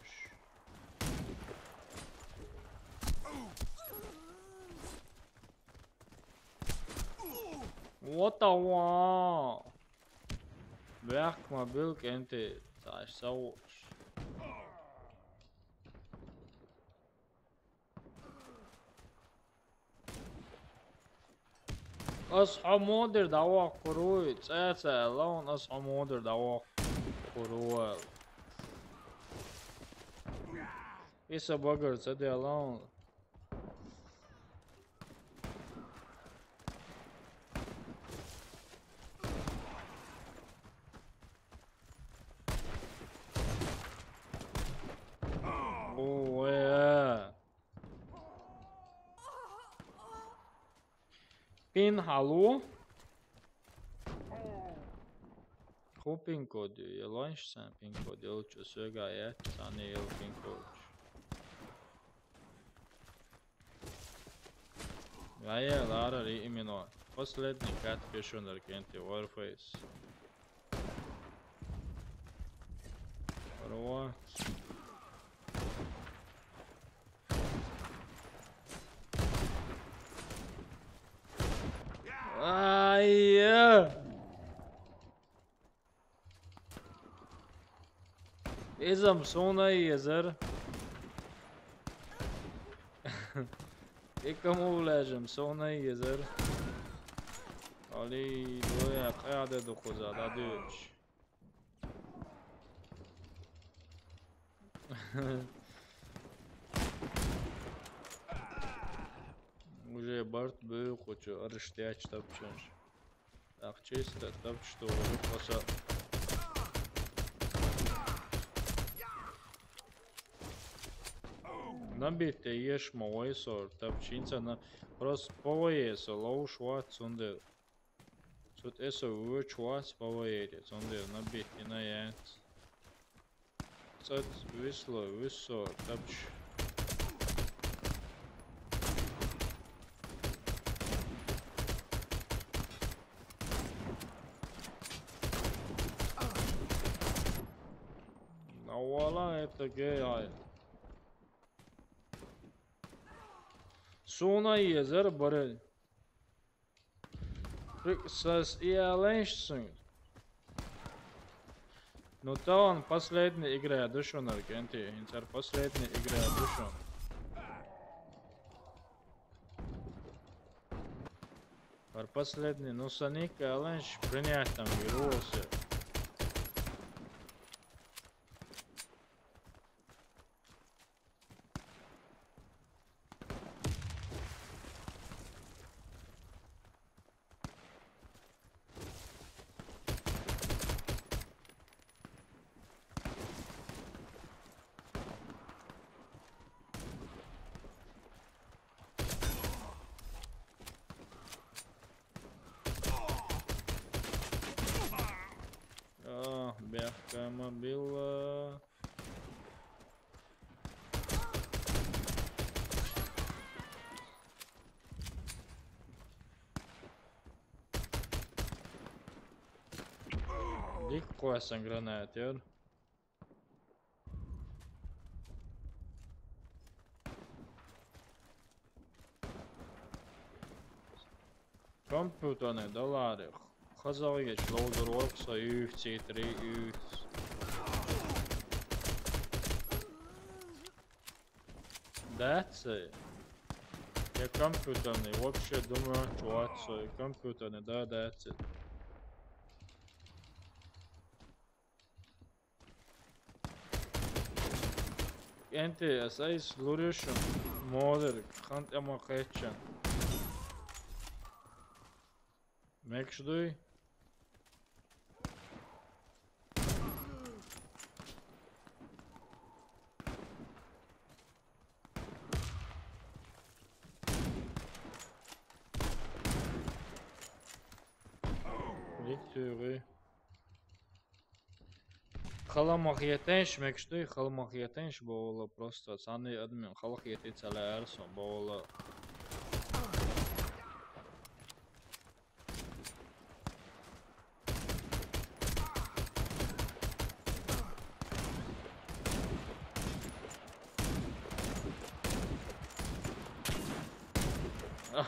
What the wa? Бяхк ма билк энти цаш сауш. Ас хьо модер даваккуруй, цӀаца лаун ас хьо модер даваккуруй. Иса багар ца де лаун. О, э. Пин халу. Ху пин код, я ланш сан пин код, я лучше сёга, я сани я пин код. Вая, Лара, ри именно. Последний кат пишу на Аргенте Warface. Здорово. Ай, э. Изам сона езер. Экому влажам сона езер. Али доя къяде духуза дадуч. Уже барт бу кучу арыштяч тапчаш. Так, чисто тапчу, что уже поса. Набитте еш ма ойсор, тапчинца на просто повоесо лоуш ват сунде. Сут эсо вуч ват повоере, сунде набитте на яц. Цац висло, висо, тапч. Навала это гей ай. Суна езер барель. Сас и аленшсин. Ну, то он последняя игра душон, Аргенти. Интер последняя игра душон. Пар последний, ну, Саник аленш принять там вирусы. А, бяхка мобила. Дик къоясан гранат, ёр. Компьютерный, да ладно. Хазал еш лоудер оркса юф, си три юф. That's it. Я компьютерный, вообще думаю, что я компьютерный, да, that's it. Энти, ас айс луриш модер, хант эма кайчан. Мекшдуй? Ликтюри. Халамах етенш, мекшдуй, халамах етенш, бола просто саны админ халах ети цалярсон, бола.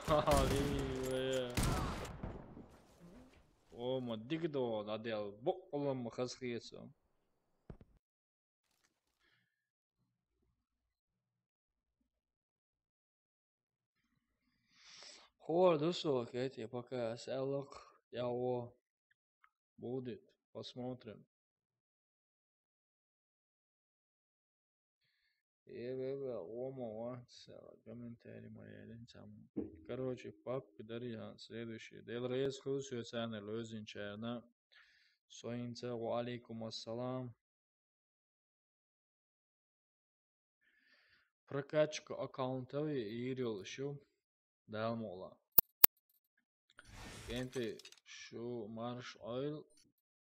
Али, бля. О, ма дигдо, надел, бо, олам хасхиесо. Хор дусо, Кэти, пока сэллах, яво, будет, посмотрим. Э, бля, бля, ома, ва, сала, комментарий моя, лен сам. Короче, папка дарья, следующий. Дел рез хус, ё цана лозин чарна. Соинца, ва алейкум ассалам. Прокачка аккаунтов и ирил шу далмола. Кенти шу марш ойл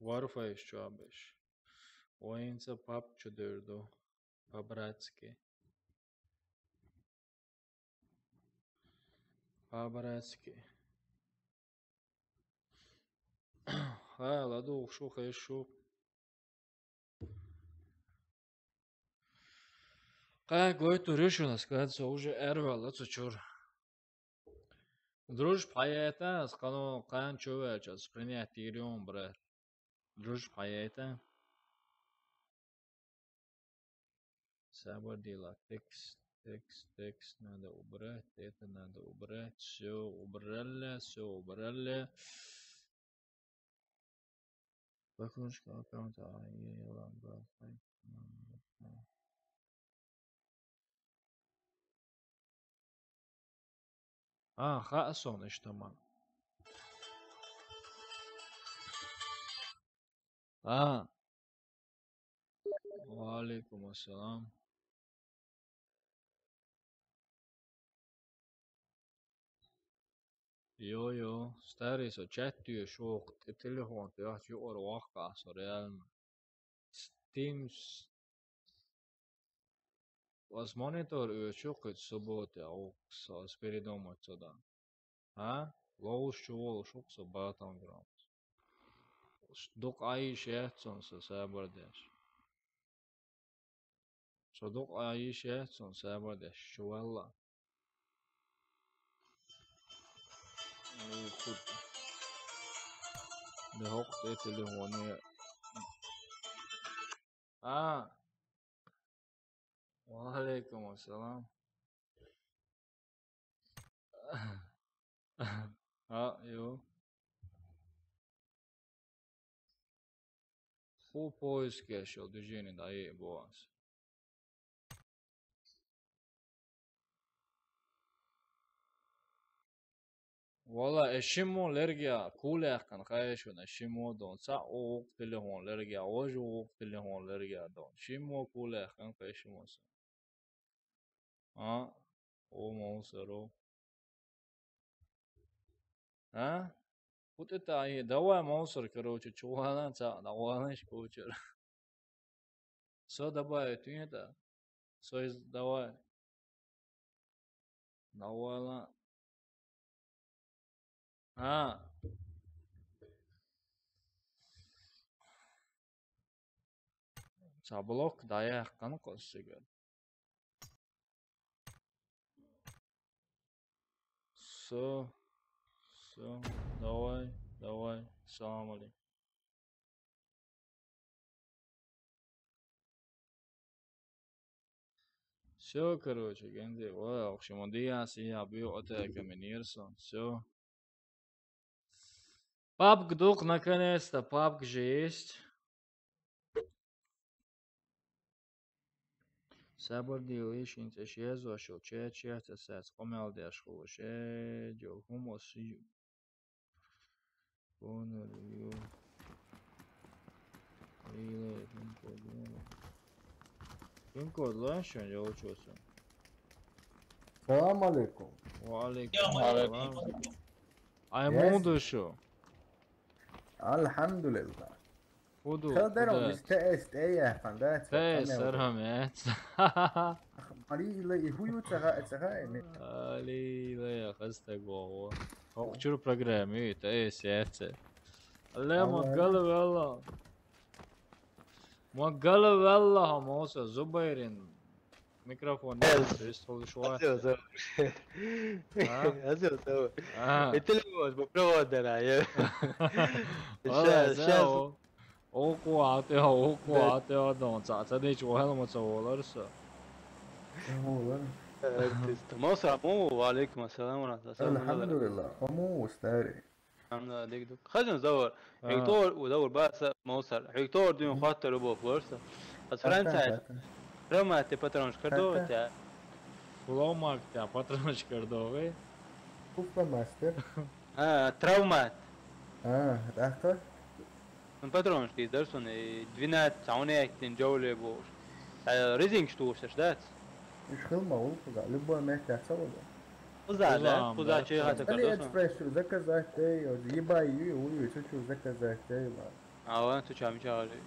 варфай шуабеш. Оинца пап чудерду. По-братски. По-братски. Ха, ладу, шу, хай шу. Ка гой туриш у нас, ка со уже эрвала цу чур. Друж паета, скано кан чувача, спринять тирион, брат. Друж паета. Сабар дела. Текст, текст, текст надо убрать, это надо убрать, все убрали, все убрали. Покружка аккаунта, а, и ладно. А, ха, сон, иштаман. А. Ва алейкум ассалам. Йо, йо, старый, со чат тюе шок, те телефон, те ах, ю ор вахка, со реально. Steam с-, вас монитор ю шок, хоть суббота, а у, со, с передома отсюда. А? Лоуш чувол шок, со батон грам. Дук аиш ятсон, со сабардеш. Содук аиш ятсон сабардеш, чувалла. Де хок те телефоне. А. Ва алейкум ассалам. А, йо. Ху поиске шел движение да и боас. Вала, э, шимо лергия кулехкан хайшуна, шимо дон. Са ук телефон лергия, ож ук телефон лергия дон. Шимо кулехкан хайшуна. А? О, мусоро. А? Вот это они. Давай, мусор, короче, чувана, ца, на ванаш кучер. Со добавить, нет, а? Со из, давай. На вана. А. Ца блок даяхкан косигер. Со, со, давай, давай, салам алейкум. Всё, короче, генди, ой, в общем, он диас, я бью атака минирсон, всё. Пабг дук, наконец-то, пабг же есть. Сабар дилла, шин цӀе шезош йолча чехца сац къамел деш хулаш, э, дьол хӀумос ю. Бонар ю. Ила, пин-код ло. Пин-код ло, шин йолчосан. Салам алейкум. Ва алейкум салам. Ай, муду шу. Алхьамдулиллах. Худу, Хелдара худа. Мис Т С тӀе яххан, да? Т С арам яц. Али ила и хую цагъа, цагъа эми. Али ила я хастаг вогъо. Хокчур программи, Т С яц. Алле, ма гала валла. Ма гала валла, хамоса Зубайрин. Микрофон. Э, не, то есть, слушай, азио зо. А? Азио зо. А. Итали мож, бо проводера, я. Валла, щас, щас. О, о, куате, о, куате, о, дон, ца, ца, дечи, о, хелма, ца, волар, са. Волар. Э, то есть, Мосар, аму, ва алейкум ассалам, ва рахматуллах. Алхамдулиллах, аму, старый. Ам на дик дук. Хазин завар. А. Хиктор, у завар баса Мосар. Хиктор дюн хаттар бо форса. Аз Франция. Травмат те патронш кардо тя. Фломак тя патронш кардо, э? Купа мастер. А, травмат. А, дахка? Ну, патронш ки дарсон, э, двенадцать, а он эктин джоуле бош. Э, резинг штурсаш, да? Иш хилма улкуза, любой месте цалода. Куза, да? Куза, да, чей хата. Али кадосан. Экспресс чу заказать, эй, вот, ебай, ю, ю, ю, чу, чу заказать, эй, ма. А, вон, чу, чам, чу, али.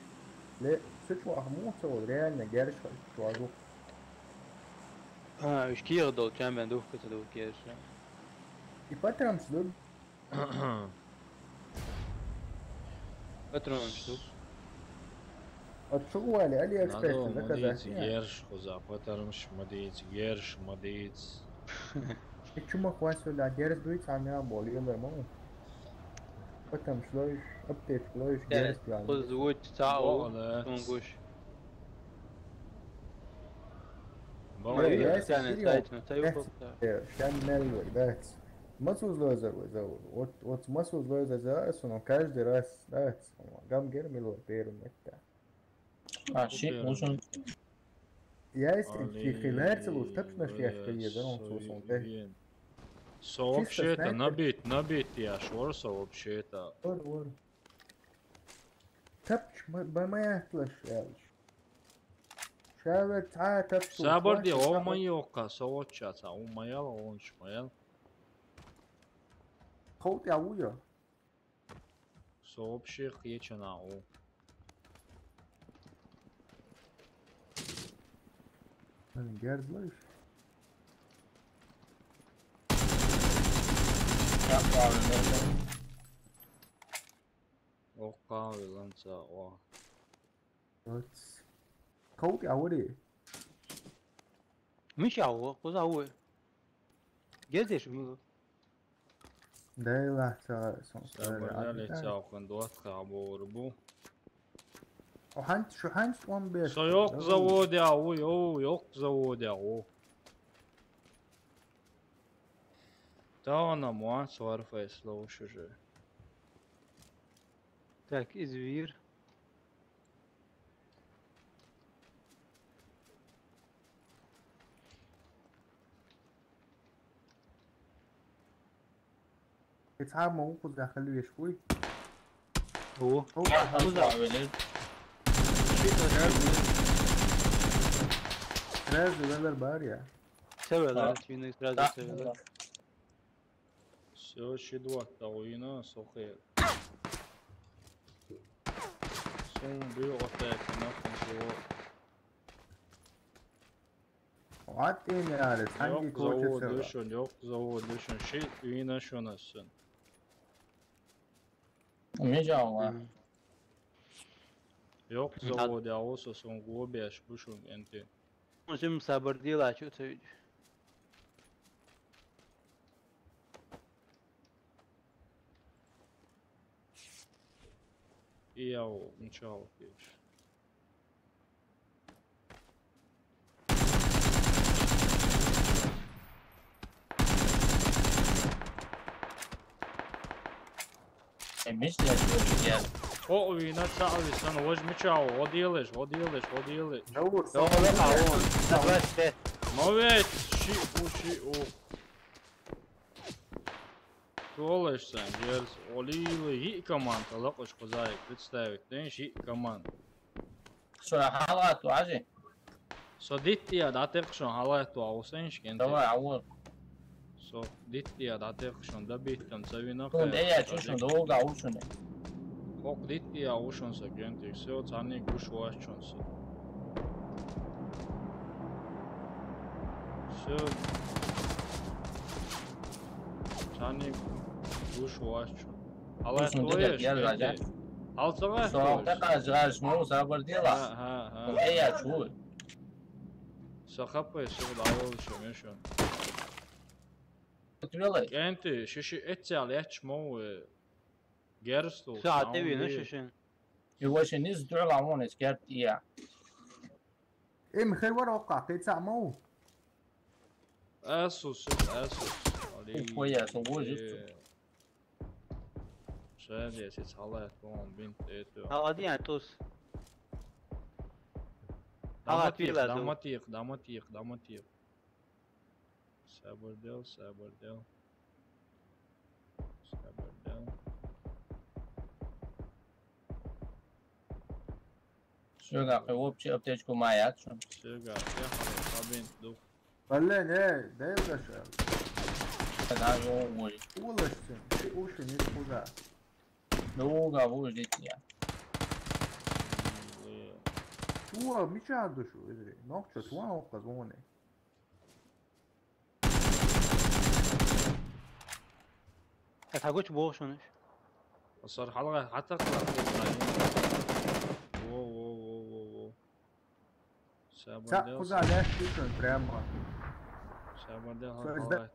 Ле, чу, чу, ахму, чу, вот, реально, герш, чу, азу. А, уж кир дол, чам, бен, дух, ката, дух, герш. И патрам, чу, Патрон штук. Отшугвали, Алиэкспресс заказать. Надо мадиц герш хуза, патармш мадиц, герш мадиц. Ичума хвасула, герш дуй цамя боли, лермон. Патармш лоиш, аптечка лоиш, герш пиан. Хуз вуч цау, тунгуш. Бо, я сяне сайт, ну, цаю кокта. Шаммел, да. Масуз лозер веза. Вот, вот масуз лозер за, но каждый раз, да, гам гер мило первым это. А, ши, нужен. Я если чи хилер целу, точно ж я что еду, он слушал, да. Сообщи это, набит, набит я, швор сообщи это. Вор, вор. Тапч, ба моя тлаш, я. Шавер ца тапч. Сабар ди, о моя ка, сообща, ца, о моя, он шмаял. Хоут я уйо. Сообщи хечана у. Герзлыш. Как правильно? Окка, виланца, о. Хоут я ури. Миша, о, куза уи. Герзеш мило. Дайла ца сон. Сабарали ца охун дуат ка бор бу. О ханч, шу ханч он беш. Со ёк завод я, уй, о, ёк завод я, о. Та она муан сварфай слоуш уже. Так, извир. Ицхьа ма укхуза хьалвеш вуй. О, о, укхуза велер. Сразу велер бар я. Сразу велер, сразу велер. Всё, ши два тауина, сохе. Сун бу атак нахуй всего. What in the hell? Ёк завод дюшен, ёк завод дюшен. Ши уина шонасен. Мижава. Ёк завод я осо сон глобяш бушун энти. Озим сабар дила чу цуйди. Ияу, ничего, пиш. Эмиш я, я. Хо вина цаӀ ви сан, вож мича ву, гӀо делаш, гӀо делаш, гӀо делаш. Даур, Даур, Даур. Ма ведь, ши у, ши у. Толаш сан, герз, олила йиъ команда, лакъаш хозаик, представить, ден ши команда. Шо, хьалгӀатта ву, Хьажи? Со дитти я, дӀатекх шун, хьалгӀатта ву, Хьусейн шкенте. Давай, Ӏавур. Со дитти я, дӀатекх шун, добить там, ца вина Шун хай, дӀаяьча, ца шун дик. дӀавуга ву шуна. Хокх дитти я, ву шун са кентик, всё, царник гуш вач шун са. Всё. Царник гуш вач шун. ХьалгӀатта Шун ву дитти я, я, шкенте. раджа. Хьал ца гӀатта Шо, ву я? тӀаккха жраж мо, сабар дела. Хьа, хьа, хьа. ДӀаяьча ву. Са хаппай, со дӀаволла шо, мешон. Тулай. КӀанти, шиши эццал яч мо, э, герсту. Са тӀевина шишин. И ваше низ дула вон эс керт ия. Им хир вара оккха, кхи цаӀ ма ву. Асус, асус. Али. Ух, вая, со вожи. Э, Шадес, ис халат, он бинт эту. Хьал адиан тус. Даматих, Халат вилазу. Даматих, даматих, даматих. Сабар дел, сабар дел. Сабар дел. Шуга, кхи вообще аптечку ма яц шун. Всё, га, я хабин дух. Блин, эй, дай вдашал. Да, вон вой. Улашсин, уши не куда. ДӀавуга ву дитти я. Уа, мича душу, изри. Нохчо, туан оккха зоне. Хьагуч бохшунаш. Асар халга хатак ла. Во, во, во, во, во. ЦаӀ Сабар дел. куда ляш тишин прямо. Сабар дел Всё, халга. изда-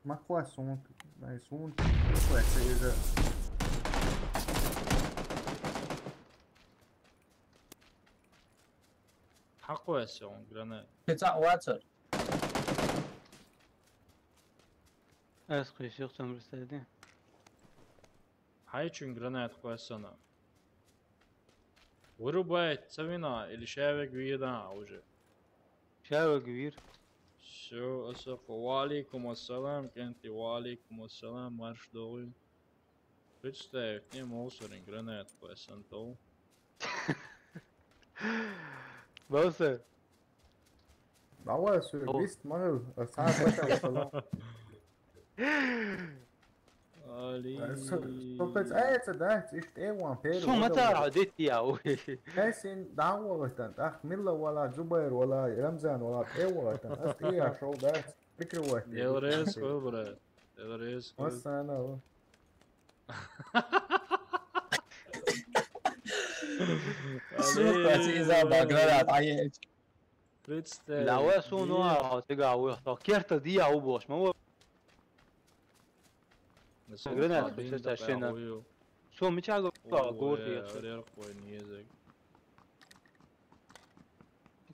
Маква сунт, най сунт. Маква се иза. Хаква се он гранат. Кхи цаӀ вацар. Аз кхи сюх цамрстади. Хай чун гранат хвасана. Вырубает, цавина или шавек виеда уже. Шавек вир. Всё, асафа. Ва алейкум ассалам, кенти, ва алейкум ассалам, марш догуй. Представь, не мусорин гранат хвасан то. Бауса. Давай, всё, О. Вист мал, а сам пошёл, что Али. Что, что, а это, да, ишт эван перу. Су матара дит яу. Кайсин дагвагатан, ах, Милла вала, Зубайр вала, Рамзан вала, эвагатан, ах, я шел, да, прикрывать. Делрез хуй, брат. Делрез хуй. Массана, о. Сука, ти иза баграра, ай. Представь. Давай су ну а тига у то керта ди а у бош ма. Гранат, кстати, шена. Су мича го горди я. Рер хуй не язык.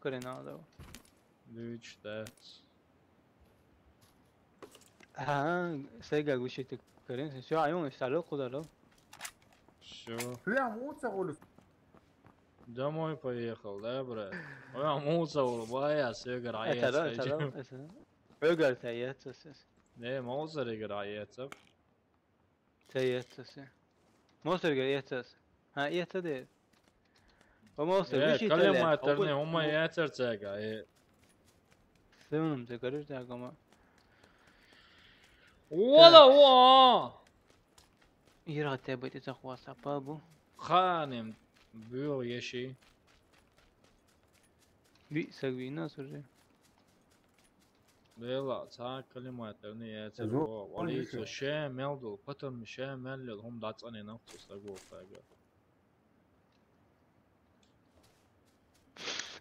Каре надо. Лич, да. Ага, сега гушите карен. Всё, айон стало кудало. Всё. Прям уца улюс. Домой поехал, да, брат? Прям уца улыбая, все Это да, это да, играет. это да. Ögär te yetsesiz. Не, Маузер играет. Te yetsesi. Moster gör yetsesi. Ha, yetse de. O moster Э, bir şey Калима tele. Терни, ума яцер цега, э. Sığınım te görür de ama. Ола, о! Ира te бити за хваса пабу. Ханим бюр еши. Bir sagvina sürü. Бела, ца Калима Терни яцер. Зо- О, вали со ше мелдул, потом ше меллил, хум дацани нахцу сагу фага.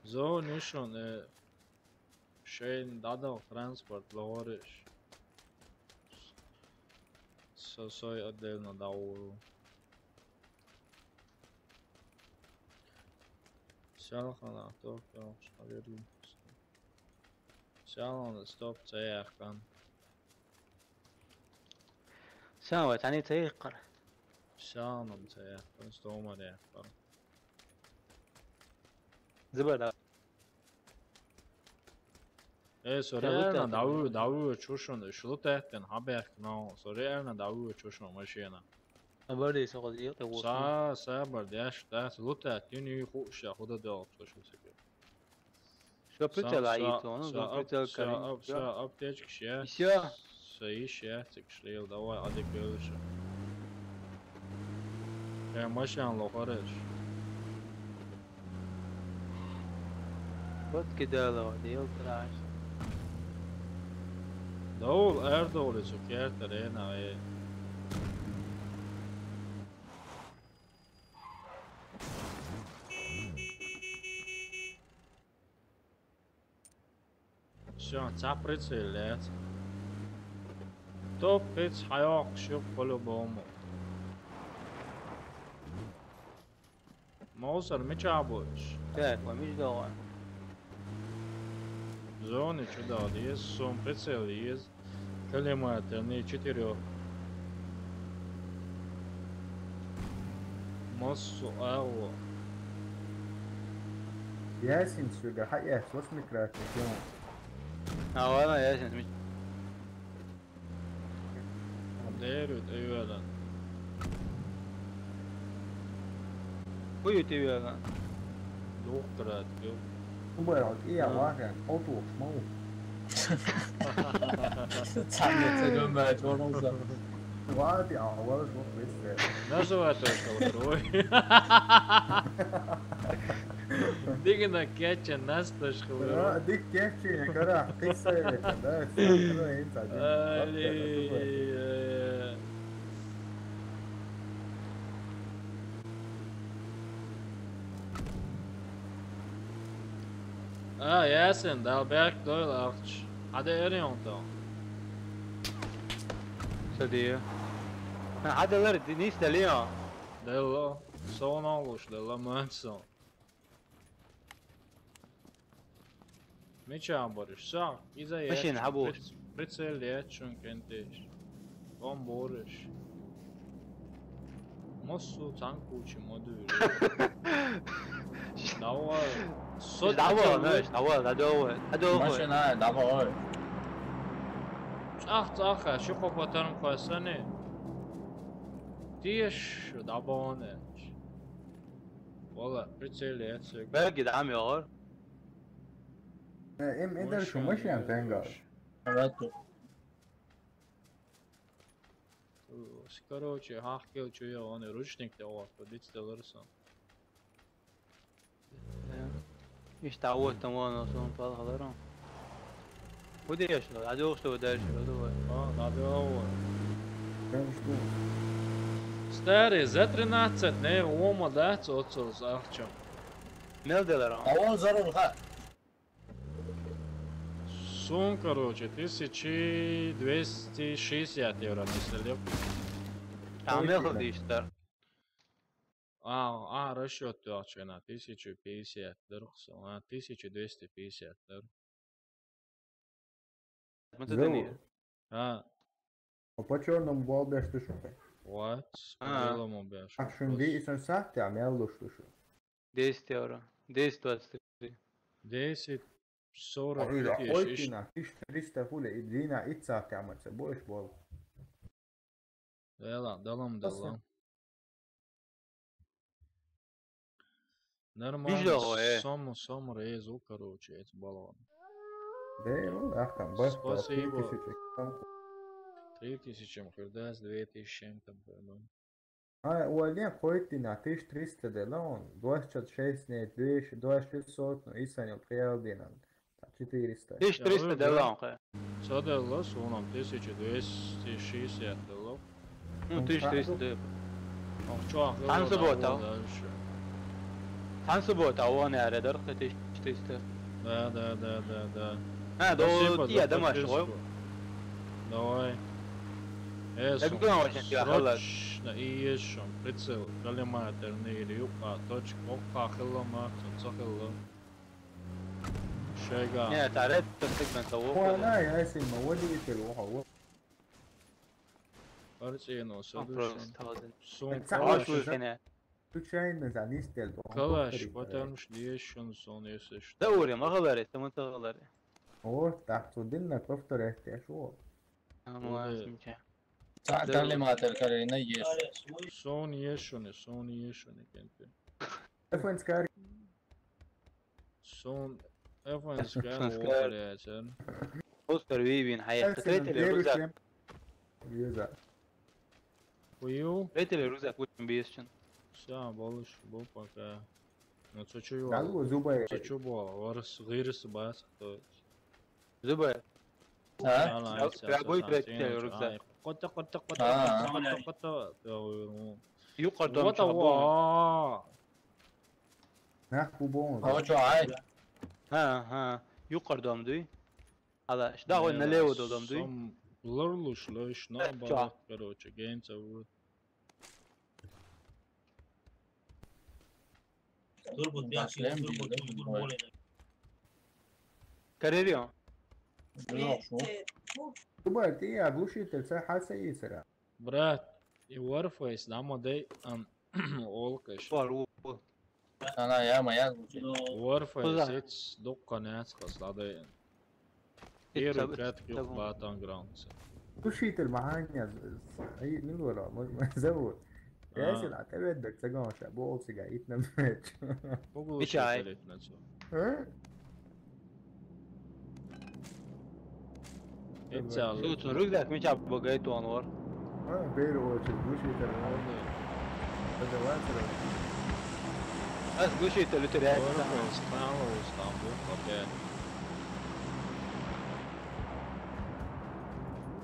Зо нишон, э, шейн дадал транспорт лориш. Со сой отдельно дауру. Сялхана, то, то, что верим. Сялхана, стоп, цеяхкан. Сяна вай, цхьаьний ца яьккхар? Сяна-м ца яьккхар, стомар яьккхар. Зибар да. Э, со реально дӀаву-, дӀавуьгӀучу шуна, уьш лутаьттина хьабаьхкина, со реально дӀавуьгӀучу шуна машина. Са бар дий, со хаза йикъе ву. Са, са бар деш, да, со лутаьттина, хууш, худа делкъ со шу цига. Шо прицел айт, ну, шо прицел карин. Шо аптечка ше. Всё. Со иш я, цик шлил, давай, адик белыша. Я машина лохареш. Вот кидало, дел траш. Давул, эр давул, цу керта рена, э. Всё, цхьа прицел яц. Топ пиц хьайоккхуш ю по-любому. Мовсар, мича а бу уьш? Так, ва мича догӀа? Зони чу дагӀа деза, сом прицел еза. Калиматор, не четырёх. Массу агӀо. Ясин сюда, хьаэс, восьмикратник, ё. А, ладно, Ясин, ми- Дерут, эвелан. Хуй тивера. Духкарат, ё. Убай, вот и я, ага, отух, мау. Цаня ца гомбач, вороса. Вати, а, вороса, вот весь. Называй то, что второй. Дигна кече нас то, что второй. Диг кече, кара, кисай, да, всё, ну, и так. Али, э. А, Ясин, дал бек дойл ахч. Хьада эрин он то. Садия. Хьада лар, Денис, далио. Дело. Соно луш, дело мэнсон. Мича а бариш, са, иза яц. Машина хьабуш. Прицел яц шун кентеш. Бом бориш. Массу цанкучи модули. Давай. Со давай, давай, давай. Машина, давай. Цах, цах, ши хопотан квасани. Тиеш, дабоне. Вала, прицел яц. Берги дам йор. Э, им эдер шу машин тенгар. Рату. Короче, хахкел чуя, он ручник те ор, подиц телерсон. Ишта вот там вон, он пал халарон. Куда я шел? А дальше, что дальше? А, надо его. Старый, за тринадцать, не, ома, да, цоцоз, ахчам. Мел делерон. А он зарон ха. Сум, короче, тысяча двести шестьдесят евро мислил. А мел ходишь, да? А, а, расчёт тёлчена, тысяча пятьдесят дыр, а, тысяча двести пятьдесят дыр. Зэв. А. А по чёрному бал беш тушу. Вот, по белому беш. А шун ди исан сахте, а мел луш тушу. Десять евро. Десять двадцать три. Десять сорок. А, хуйтина, тысяча триста хули, и дина, и цахте, а маце, больше бал. Дела, далам, дела. Нормально. Сом, сом резу, короче, эти баллоны. Дела, ахтам, баш, спасибо. Три тысячи. Три тысячи м хирдас, две тысячи м там хирдас. А, у Олег хойтина, тысяча триста дела он, двадцать шесть, не, двести, двадцать шестьсот, ну, и санил, приялдина. Четыреста. Тысяча триста делла он хе. Со делла, сунам тысяча двести шестьдесят делла. Ну, тысяча триста делла. Ох, чё, ах, Танцы делла, будет, да, а? Дальше. Танцы будет, а он я редар, тысяча триста. Да, да, да, да, да. А, да, спасибо за подписку. Давай. Э, я думаю, очень срочно и ещё прицел, коллиматорный или юка, точка, ока, хилла, мартин, цахилла. Шайга. Не, это red сегмент, а вот. Хуана, я если мы водили, перевоха, вот. АрцӀено Просто садушан. Таузен. Сун Ца- Аш калаш. Вышкене. Случайно за нистел. Калаш, потому что ещё сон если что. Да уре, махаларе, таман тахаларе. О, так, то динна повторять, я шо. Амуаз ниче. Ца калиматар карина еш. Сон ешуни, сон ешуни кенте. Эфенскар. Сон эфанскар Эфанскар. Уолтеряцен. Оскар вивин хаяхта. Третий рюкзак. Юза. Уйу. Третий рюкзак учим бесчен. Всё, больше был пока. Ну, цо чё Да, его? лу, зубай. Цо чё было? Варс, гырс, бас, кто? Зубай. А? Пря-, пря-, бой прятки рюкзак. Кота, кота, А. кота, кота, кота. Юкъардам Вот чабон. ава. Нах, кубон. О, чё, ай. Ха, ха. Юкъардам дуй. Ала, да, ой, налево додам дуй. Сам лорлуш, лош, Э, чё? наоборот, короче, гейнца вот. Да, шлем, блин, да, Карерио. Ну, шо? Зубай, ты оглушитель, це хаса исера. Брат, и Warface, да, модей, ам, олкаш. Вар, у, у. Она я моя звучит. Warface, Куда? Эц, докканец, хасладей. Эц, Первый эц, прятки эц, в Battlegrounds. Оглушитель маханя, ай, ну говорю, мой, мой зовут. А. Я сюда, ты ведь так сагон ша, бол сига, ит на меч. Погул Мечай. шуталит на цо. А? Эцал. Сутун рюкзак меча богай туан вар. А, первый очередь, оглушитель, а, это ватер. Аз гуши это лютеряет. Warface, Стамбул, Стамбул, окей.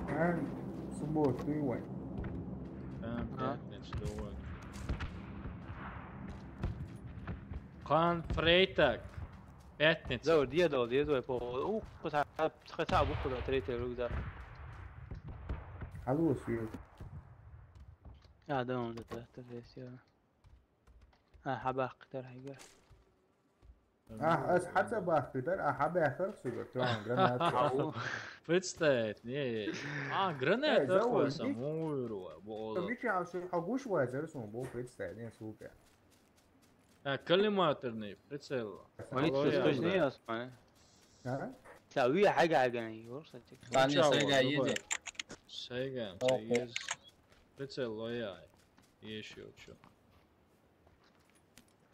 А, субботу, ты вай. Там А? пятница, давай. Хан Фрейтак. Пятница. Заур, дия дол, дия дол, по, ух, куса, куса, буху да, третий рюкзак. Алло, Сьюз. А, да, он да, да, да, да, всё. А, хабах, тар хайга. А, аз хата бахты дар, а хабах хар сюда, трон, гранат. Ау. Представь, не. А, гранат Э, Заур, такой сам, иди. муйруа, бо. Мичи а шо, а гуш вай, зар сун, бо, представь, не, супер. А, коллиматорный прицел. Они Алло, что, я, точнее, бля. Осман? А? Ца, Уя хага хага не, ёр, сатик. Ладно, Чего, сайга любой. Едет. Сайга, Охо. Сайга. Прицел лоя. Ещё чё.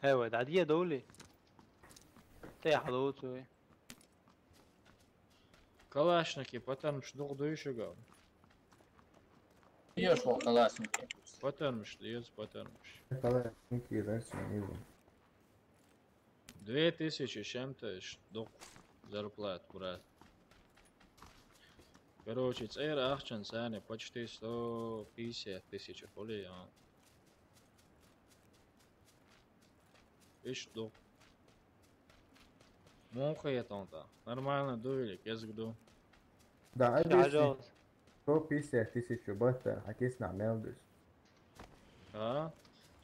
Хева, да, дия доли. Тэ халоцу. Калашники, патармыш дух дуйшуга. Еш ол калашники. Патармыш, ез патармыш. Калашники, да, сьюз. Две тысячи с чем-то ш-, дух зарплат, брат. Короче, цер ахчан сани почти сто пятьдесят тысяч хули, а. Иш дух. Мон хетон та. Нормально ду или кезг ду? Да, Да, объясни. жёлт. Сто пятьдесят тысяч бата, а кис на мелдус. А?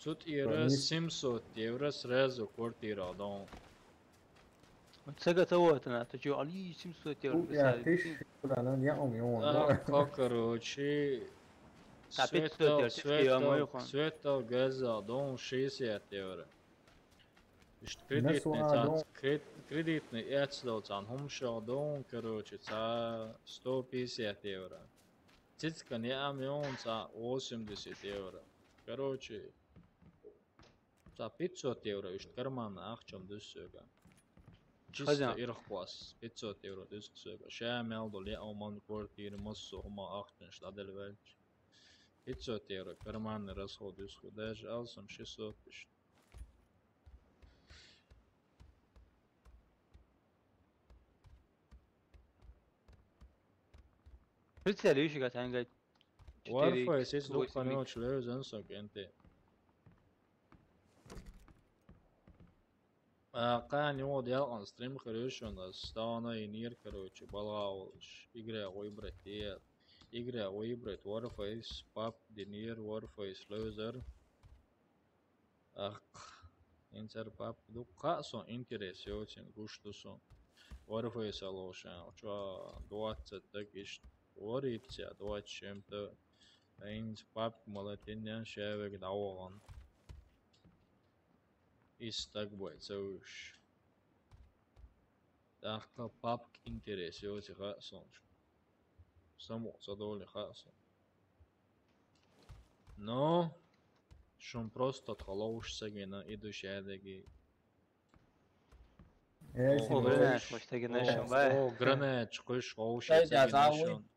Тут евро Они- семьсот евро сразу квартира дом. Сага того это на, ты чё, али семьсот евро У, я писали. тысячу, да, ну, я ум, я ум. А, как, короче, А, пятьсот светал, евро, светал, мой хон. Светал газа дом шестьдесят евро. Ишт Насуа кредитный цан, дом. кред-, кредитный эцло цан, хумшо дом, короче, ца сто пятьдесят евро. Цицкан я ам он ца восемьдесят евро. Короче, ца пятьсот евро ишт карман ахчам дусуга. Чисто Хозяин. Ирхуас, пятьсот евро дусуга. Ша мел дол я оман квартира массо ума ахчан шладел вельч. Пятьсот евро карманный расход дусу. Даже алсам шестьсот ишт. Прицел ещё гатанга. Warface, если вдруг поймёт, что я занесу кенты. А, кан вот я он стрим, короче, у нас стана и нир, короче, балаулш. Игра выбрать, я. Игра выбрать, Warface, пап, динир, Warface, лозер. Ах, инсер пап, ду ка сон интерес, очень гуш ду сон. Warface алошан, чё, двадцать так ишт, варит ца, двадцать чем-то. Эйнс папка ма латиннен шевек дауган. Ис так бой, цауш. Так, папка интерес, йоти ха сонч. Само, задовольный ха сон. Но, шум просто тхолоуш сагина, иду шадеги. Э, О, Симон. Гранат, О, может, таки о, нашим, ба? О, гранат, чукуш, о, Дай щас я таки забыл. Нашим.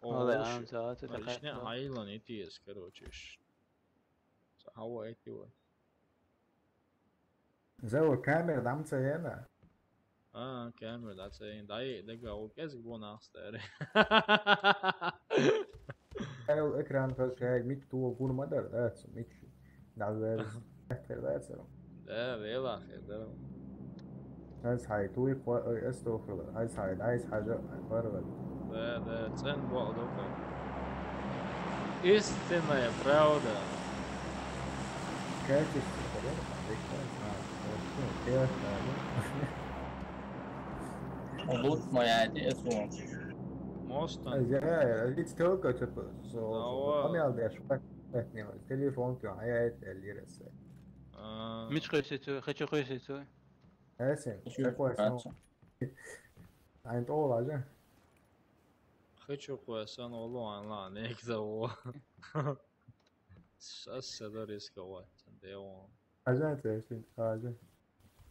О, Оле, ам, за, ты такая, лишняя да. Айлан, и ти эс, короче, ш-, ава, эти вот. Заур, камера, дам цена. А, камера, да, цена. Да, и, да, га, о, кез гонах старый. Айл экран хашхай, мит туо гурмадар, да, цу мит. Да, да, да, цу. Да, вела, да. Айс хай, туи, ой, эстохла. Айс хай, айс хажа, парвал. Да, да, цен бо, дока. Истинная правда. Качество, да? А, хорошо, я, да. Лут моя, это, это. Моста. А, я, я, ведь только что, Давай. Помял, да, шпак, не, телефон, а я это, лиресе. А. Мич хочу, хочу хочу. Эсен, Хочу такое, ну. Хочу. Айн тола же. Хочу кое сан олу ан ла, не, кто. Сейчас это рисковать, да, он. Ажа, это, это, ажа.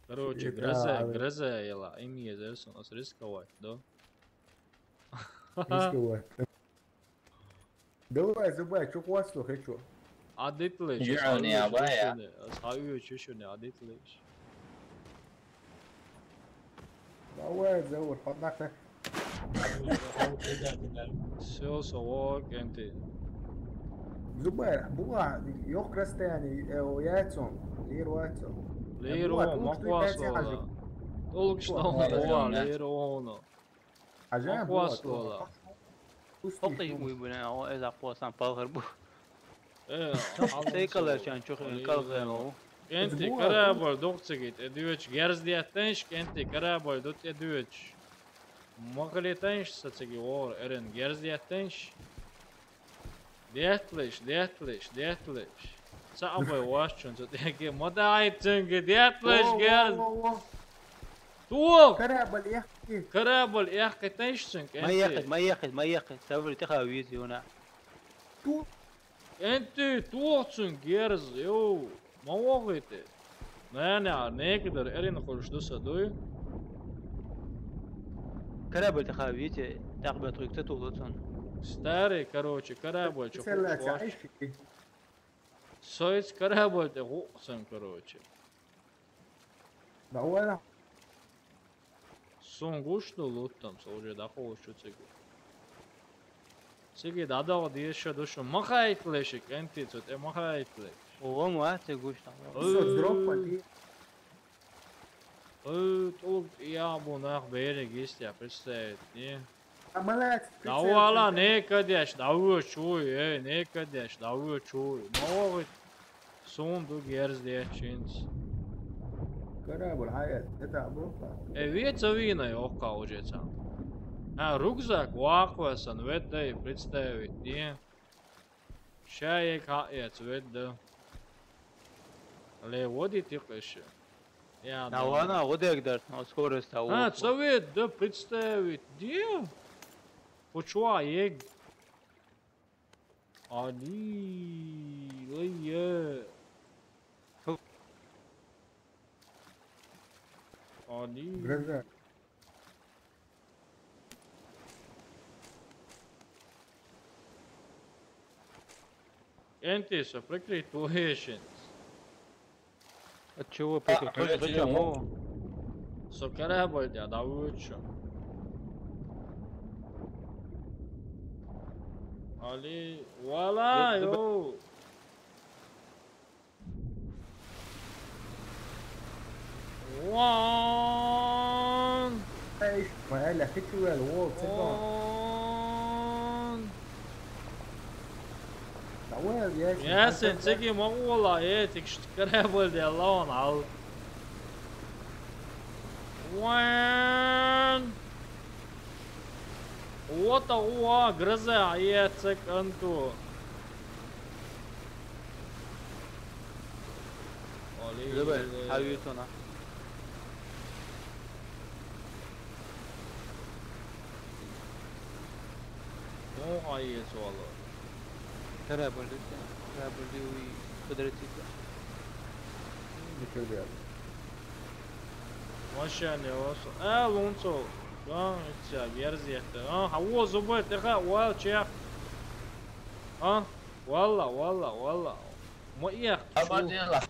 Короче, это, гроза, а, гроза ела, им езерс у нас рисковать, да? Рисковать. Давай, забай, чё классно, хочу. Адитлеш, Юра, не, абай, я. Адитлеш. Давай, Заур, поднахай. Всё, сова, кенти. Зубай, була, ёх расстояние, э, о, яйцом, лир яйцом. Лир, була, о, тулук махуа что сола. Тулук что Була, була, лир, о, но. Ажа, Махуа була, сола. Тулук. Окей, уй, блин, о, это просто палхар бу. Э, Тейкалар чан чух, калхар о. Кенти корабль докцигит, эдюч герздиятенш, кенти корабль дут эдюч. Махали тенш сацаги ор, эрен герздиятенш. Детлеш, детлеш, детлеш. Са абай вашчун, са теге, мода айтчунги, детлеш, герз. Тух! Корабль яхки. Корабль яхки тенш чун, кенти. Ма яхки, ма яхки, ма яхки. Саври теха визи уна. Тух! Энти туохцун герз, йоу, ма вохите. Не, не, некидер эрин хулш дуса дуй. Корабль таха, видите, так бы отвыкся тулуцун. Старый, короче, корабль, чё Целая хочешь, чайшки. Соец корабль, ты гуксан, короче. Да, уэна. Сун гушну луттам, со уже дахо ушу цигу. Цигу дадал диеша душу. Махайтлешик, энти цут, э, махайтлеш. Ого, ма, цигу гушну. Ой. Всё, дроп поди. Ой, тут я бу нах берег есть, я представить, не? А, молодец, Давала, прицел, прицел. Не кадеш, давы чуй, э, не кадеш, давы чуй. Мавы Сунду герздечинц. Корабль, а это, это обрубка. Э, веца вина ёха уже цан. А, рюкзак вахвасан, ведь да и представить, не? Шаек хаец, ведь да. Ле води тикыш. Я, да ну. Ладно, вот я, да, но скорость того. А, ца ведь да представить, не? Почва ек. Али, ой, э. Али. Гроза. Энти со прикрыть уэшинц. От чего? А, прикрыть? Тоже короче, зачем? О. Со корабль, да, да вы чё? Али, вуаля, да, да, йоу. Вон! Эй, моя ля, ты чё, вол, цыган? Вон! Да, вол, я, я, сэн, цыги, могу, вала, э, тик что корабль, да, лаун, ал. Вон! What the, уа, гроза, а я цек анту. Али, Забай, али. Хавитона. Ну, а я свало. Корабль, корабль, уи, подратить. Ничего. Машина, ос. Э, лунцо. Ан, итса, верзиятта. Ан, хавуа зубай, тӀеха, вал, чех. Ан, валла, валла, валла. Ма иях, Абадела.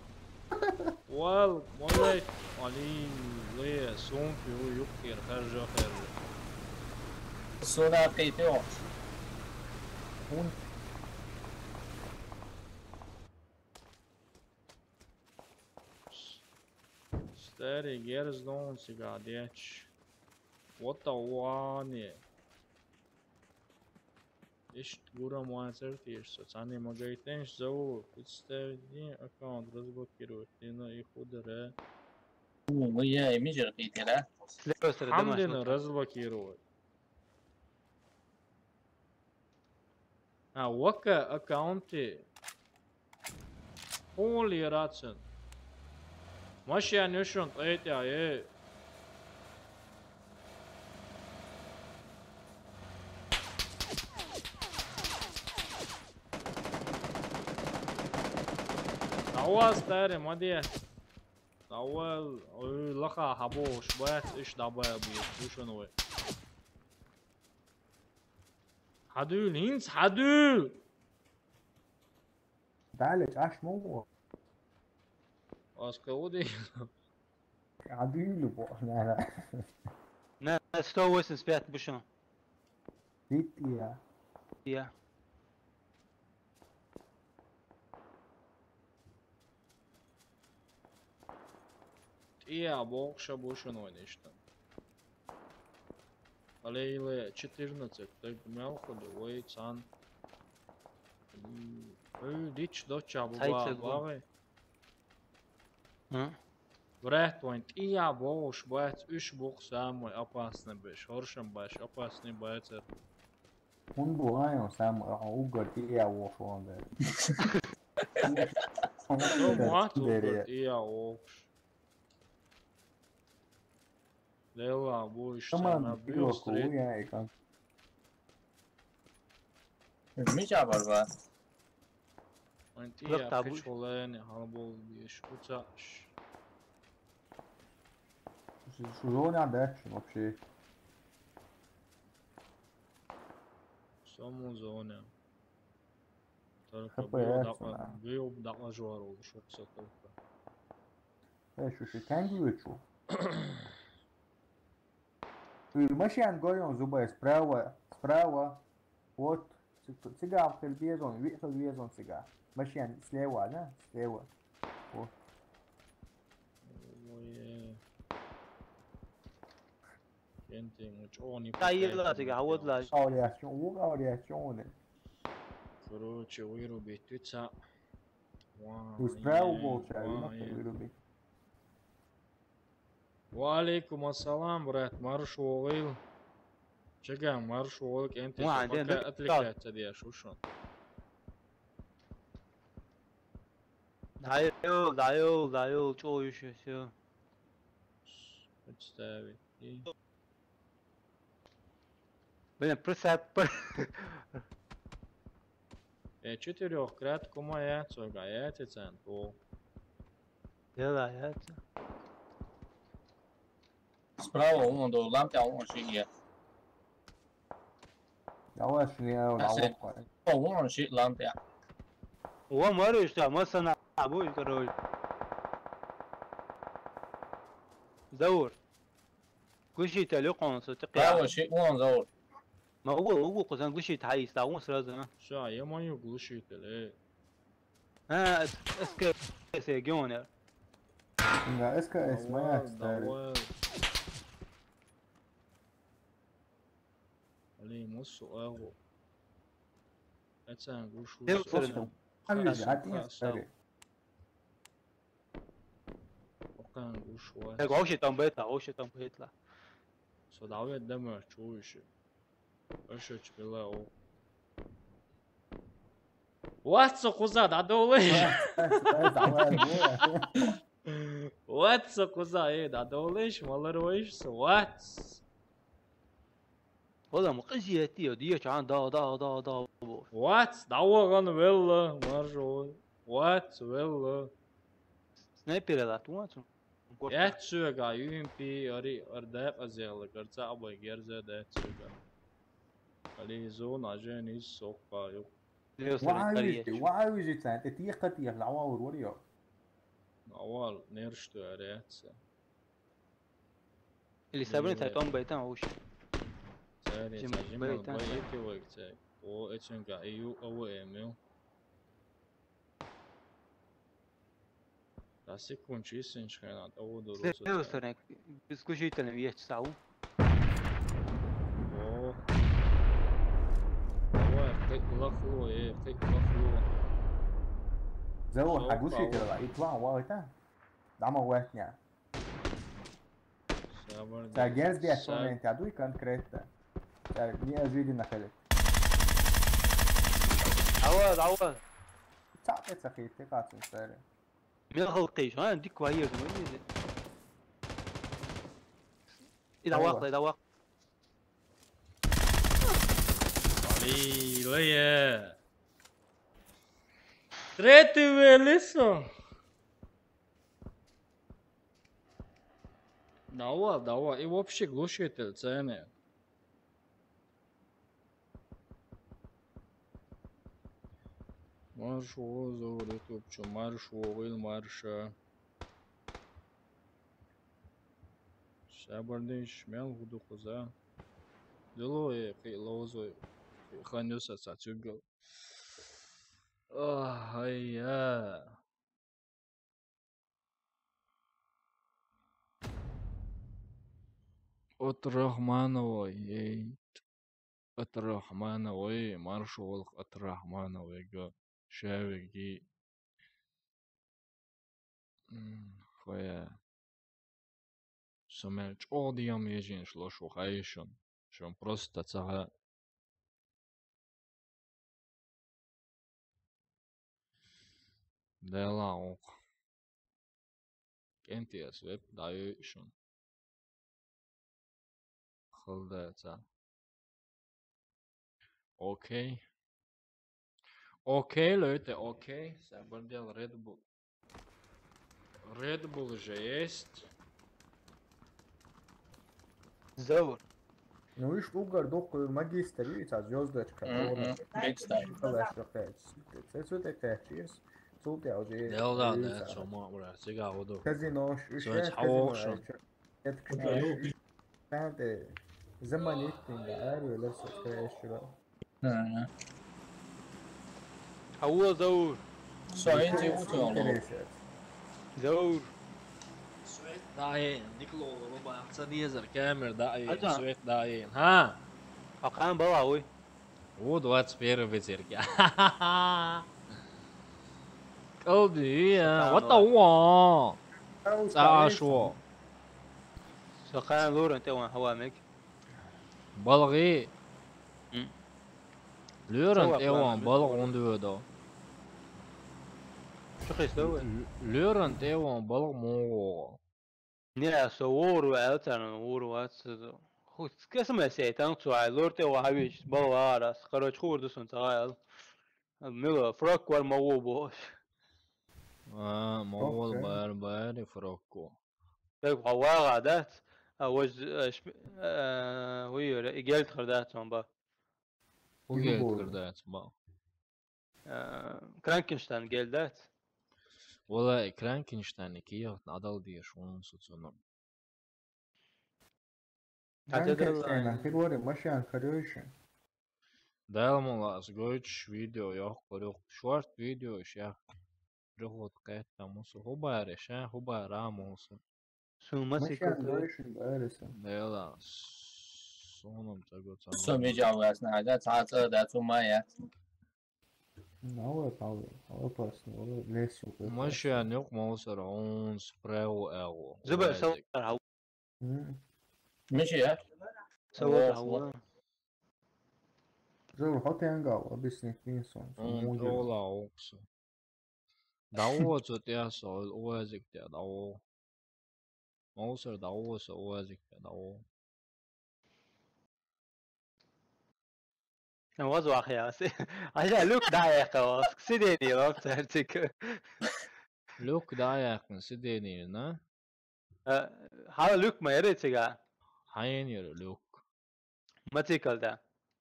Вал, молай. Али, ле, сумки, у, юккер, харжа, харжа. Сора китё. Ун. Старый герз дон сига дечь. Вот а уани. Ишт гурам ванцер тиеш со. Цани магайтенш зову. Представить аккаунт разблокировать. Дина и худере. У, мы я и мижер китера. С левой стороны Хам домашний дина вот. Разблокировать. А, вака аккаунти. Хули рацен. Машина нюшун тӀайтӀя, э. Давай, старый, маде. Давай, ой, лаха, хабош, бац, иш дабай, бу, нюшун вай. Хьадуьйла, хӀинца хьадуьйла! Дале, чӀаш ма ву. Оскал ву ди? Хьадуьйла бо, нана. На сто восемьдесят пять бу шун. Дит я. Я. ТӀия бохуша бу шуна вайн иштта. Алейла четырнадцать, так мел худу, вай цан. М, ой, дич доча бу Цай ба-, цигун. Багъай. М? Брат, вайн тӀия бохуш бац, уьш буху самый опасный беш, хоршам баш, опасный бацар. ХӀунда ву айо сам, а, уггар тӀе а вохуш ван дара? Со мотт уггар тӀе а вохуш. Лелла, бу иш Команда сама пилоку бюстрит. Ву я и кан. Мича барба? Вайн тӀе а Лап табу. Кхечу лайна хьалаболу беш, уцааш. Шу зоне а даьчча вообще. Сому зоне. Только Х П С бил дакъа, да. Бил дакъа жуар волуш вац со только. Э, шу ши кенги вычу? Машин гоем зубай справа, справа. Вот. Ци-, цигахь хила безон, виъ хила везон цигахь. Машин слева, да? Слева. Вот. Ой, э. Кенти, ну, чё они Та пытаются йилла цигахь, вот делать? Ла. Авриач, у, авриач, он. Короче, вырубить тут са. Ва, Уж справа е, болча, ва, вина е. Вырубить. Ва алейкум ассалам, брат, марш вогӀил. Чаган марш вогӀил, кӀентий Ва, со ден пока ден отвлекаться деш, ушун. Дайол, дайол, дайол, чӀо иш, всё. Представить. И Блин, просто пр- Э, четырёх кратку моя, цога, я тебе центу. Дела, я це. Справа вон до лампа, вон шиге. Давай, шиге, Ase. Давай. О, вон ши лампа. О, маришта, масана, абу, король. Заур. Глушитель, юкъон, со, тӀекъял. Право, ши, вон, Заур. Ма угу, угу, кхузан глушитель хьаийста, вон сразу, а. Ша, я мою глушитель, э. А, эс-, эс кэ эс, э, геонер. Да, эс кэ эс, моя, давай, старый. Давай. Али, мусу, агу. Эцан, глушу, Дел су. Сырна. Али, Хасан, али, Хасан. Старый. Окан гуш ва. Так, вообще там бета, вообще там бета. Со давлет дама чуйши. Аша чпила у. Вац со кхуза, дӀадовлий! Вац со кхуза, э, дӀадовлийш, малар вайш со, вац! Вала, ма къизиятти, я, дия чан, да, да, да, да, бо. Вац, дӀавагӀан велла, маржо. Вац, велла. Снайпер лат, вац. Яц соьга, ю эм пи, ари, ар дакъа зела, гар цаӀ бай герза дац соьга. Али зона жен из сокка, ю. Ваавижи, ваавижи цан, те тихо, тихо, лаваур, варио. Авал, нерш ту аряца. Или сабрин тай том байтан уш. Цари, Жим цари, жим байтан, байтан, да? Байтан, вайк цай. О, эцунга, ию, ау, эмил. Да секунд, чисенч хрена, ау, дуру. Слева сторона, исключительно вещь сау. О. Давай, кык лахло, э, кык лахло. Зау, Зау, хагуши хау. Тела, и план, вау, это? Дама ватня. Сабар Ца да. Герз беш Саб- момент, а дуй конкретно. Ца неожиданно хеле. Давай, давай. Ца это хит, ты кацин саре. Мел хылкыш, а, дик вайер, ну, не. И давай, Давай. И давай. Али, ле. Третий велисо. Давай, давай. И вообще глушитель цены. Марш вогӀу, зовр ютубчу, марш вогӀил, марша. Шабардеш, мел гӀуду кхуза. Дело е, кхи ловзой, кхи хан юса ца цугал. Ах, ай, я. От Рахмановой, ей. От Рахмановой, маршалк от Рахмановой, го. Шавиги. М, хвая. Со мел чӀогӀдиям ежинш лошу хайшун. Шун просто цаха. Дела ух. КӀентӀиэс веб даю шун. Хылдаца. Окей. Окей, люди, окей. Сабардел Red Bull. Red Bull же есть. Заур. Ну, иш угар дохуй магистр, ю, ица звёздочка, Мгм. Биг стар. Калаш рахач. Це су те качис. Султя уже. Дел да, да, сома, бра, сега воду. Казино, иш Соц я хаву казино, шо. Я чё? Это качис. Надо заманить, да, а, рулер со качис. Ага. Ау, Заур. Со, иди, утёл. Интересно. Заур. Свет даен, Никло, Роба, ца дезер, камер даен, Ага. Свет даен. Ха? А кан бала, ой. О, двадцать первый бетерки. Колдуя, Сатана. What the one? Ау, Саша. Сахан луран те ван хава мек. БалгӀи. М. Лерон Цавак тӀеван лана балгӀ бис. Ундведо. Чу хистове? Л-, лерон тӀеван балгӀ мугӀо. Не, со вору, элтан вору, ац. Ху, скесме се, тан цу ай лор тӀе ва хавиш, балгӀ арас. Короче, хурду сун цагал. Мила, фрак вар мугӀо бош. А, мугӀо Окей. Бар, бар, фракко. Бек гъавагъа дац, а, вож, а, шп-, а, уй, ре-, игелт хъардац он ба. Угелт хъардац ба. А, Кранкенштайн гелдац. Вала Кранкенштайн ки яхт адал деш он суцуно. Кранкенштайн, хир вари машан харёйши. Дала мула аз гойч видео ёх курюк. Шорт видео иш яхт. Рухот кайт тамусу. Хубаре ша, хубара мусу. Сумма Машан сикот. Дойшин байраса. Дела. Сонум цаго цаго. Со мижа вас нада, цаца да цума я. Новая паула, опасно, лесу. Машан юк мусор, он справу эго. Зубар сал. М. Миши я? Сал. Алло, ава. Жо, хьо тенгал, объяснить дин сон, сон М, мугил. Ола окса. Даво цо тя со, уазик тя даво. Мовсар даво со, уазик тя даво. Воз вахъяс. Аля, люк даякъа, сидени лоб царцик. Люк даякъа, сидени, на? Э, хала люк ма яра цига? Хайен яра люк. Мотоциклда.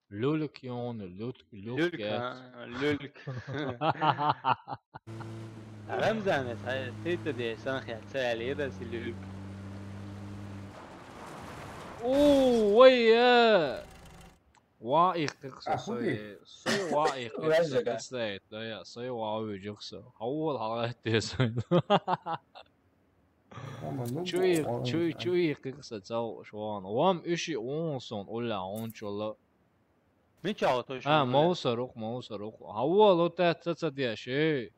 Люлк ён, люлк, люлк Люлк, я. А, люлк. Рамзан, это, ты, ты, ты, сан хя, цель, это, си люлк. Уу, ой, э. Ва их кыкса, А, худи? Сой, сой ва их Ва кыкса, жага. Кыкса, да, я, сой ва уй жукса. Хавол халгат те сой. Ама, ну, Чуй, бо-, чуй, он, чуй, кыкса, цау, шуан. Вам иши он сон, уля, он чола. Мича то А, шуан, мауса рух, мауса рух. Хавол, ота, ца, ца, дя, шей.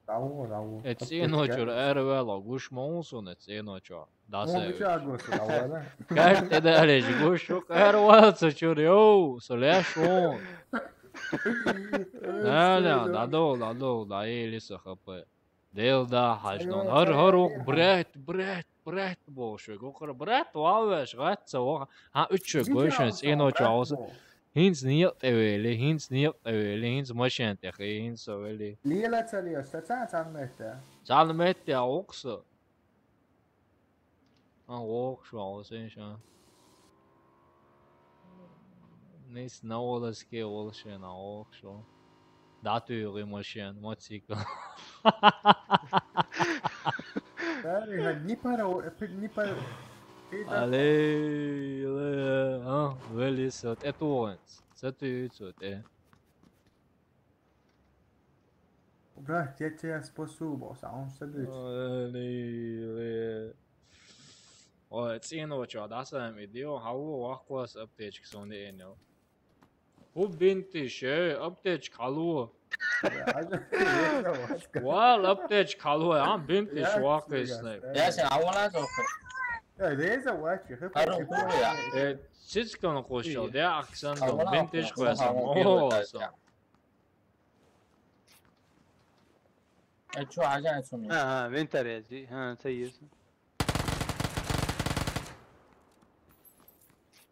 Даво, даво. Эци Капец, ночур, я. Эрвела, гуш мауса, эци ночур. Да, Он се. Бича гуса, даво, да? Каш те дале, гуш, шук, эрвела, ца чур, йоу, со ля шуан. Да, да, да, да, да, да, да, или са хапе. Дел да, хажнон. Айо, Хар, чай, хар, ох, айо. Брат, брат, брат, бо, шо, го, хар, брат, валвеш, гатца, ва. Ха, учо, Бича гойшен, гуса, цино, брат, чаус. Бо. Хинц ният эвели, хинц ният эвели, хинц машин техи, хинц эвели. Лиела цалио, ста цан, цан метта. Цан метта, окса. А, ох, шо, а, сен ша. Нис на оласке олшен, а, ох, шо. Да, ты, машин, мотоцикл. Дари, ха, не пара, о, э, пи-, не пара. Пи-, да. Але, але, а, вели сот, это он. Сот, э, сот, э. Брат, я тебя спасу, босс, а он сидит. Ой, ле, ле. Ой, циночо, да сам идио, хаву вахквас аптечка сон не энел. Ху бинтиш, э, аптечка халу. Я, а, я, я, я, Вал аптечка халу, а бинтиш Я, вахквас я, не. Я, я, а вона зоху. Я, я, я, я, я, Хару я, куру я. Э, цицкан кошал, Ие. Де аксан Хавала бинтиш хавала квасан. хавала О, хавала сан. Э, чё, ажа, э, чё, А, а, вентарь я, зи, а, це есть.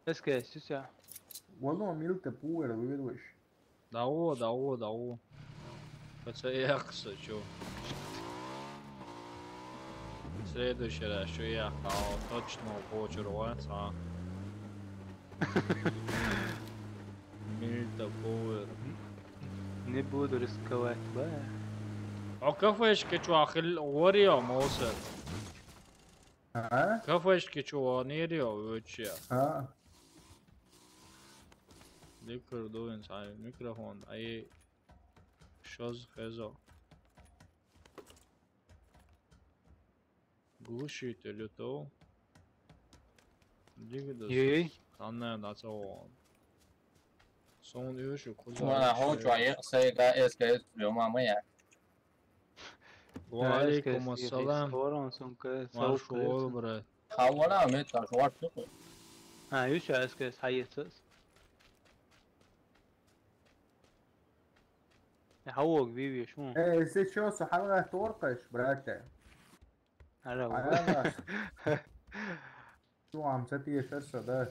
Эске, сюся. Вон милте пуэр, выдвиш. Даву, даву, даву. Хотя я, кстати, чё. Следующий раз, что я, а, точно почервать, а. Милта повер. Не буду рисковать, ба. А кафешка чё, ахил, варио, Моусе? А? Кафешка чё, а, не рио, вообще. А? Ликвид дуин, ай, микрофон, ай, шоз хезо. Глушитель то. Дигидас. Ей. Танна да цаон. Сон юшу куда. Мана хо чуа е се га эс ка эс лё мама я. Ва алейкум ассалам. Марш вол, брат. Хавала мета жуар тюку. А, юша эс ка эс хайетсыз. Хавог вивиш, ху. Э, се чё, со халга торкаш, брате? Ара, Ара, ва. Чё, ам, це ты ещё сюда?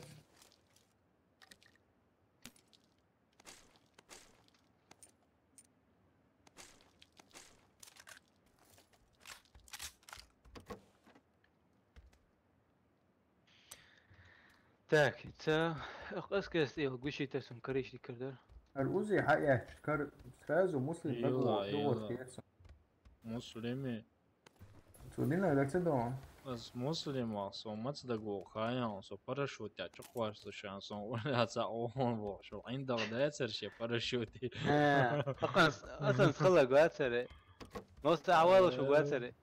Так, це, ах, эс ка эс ил гушите сум кариш дикардар. Ар узи хая, кар сразу муслим Йола, багу, йола. Йола. Муслими. Цудина, да це дома. Аз муслима, со мац да го хаян, со парашют я чуквар со шан, со уля ца он во, шо инда да цер ше парашюти. Э, акас, асан схала гуацаре. Носта авало шо гуацаре.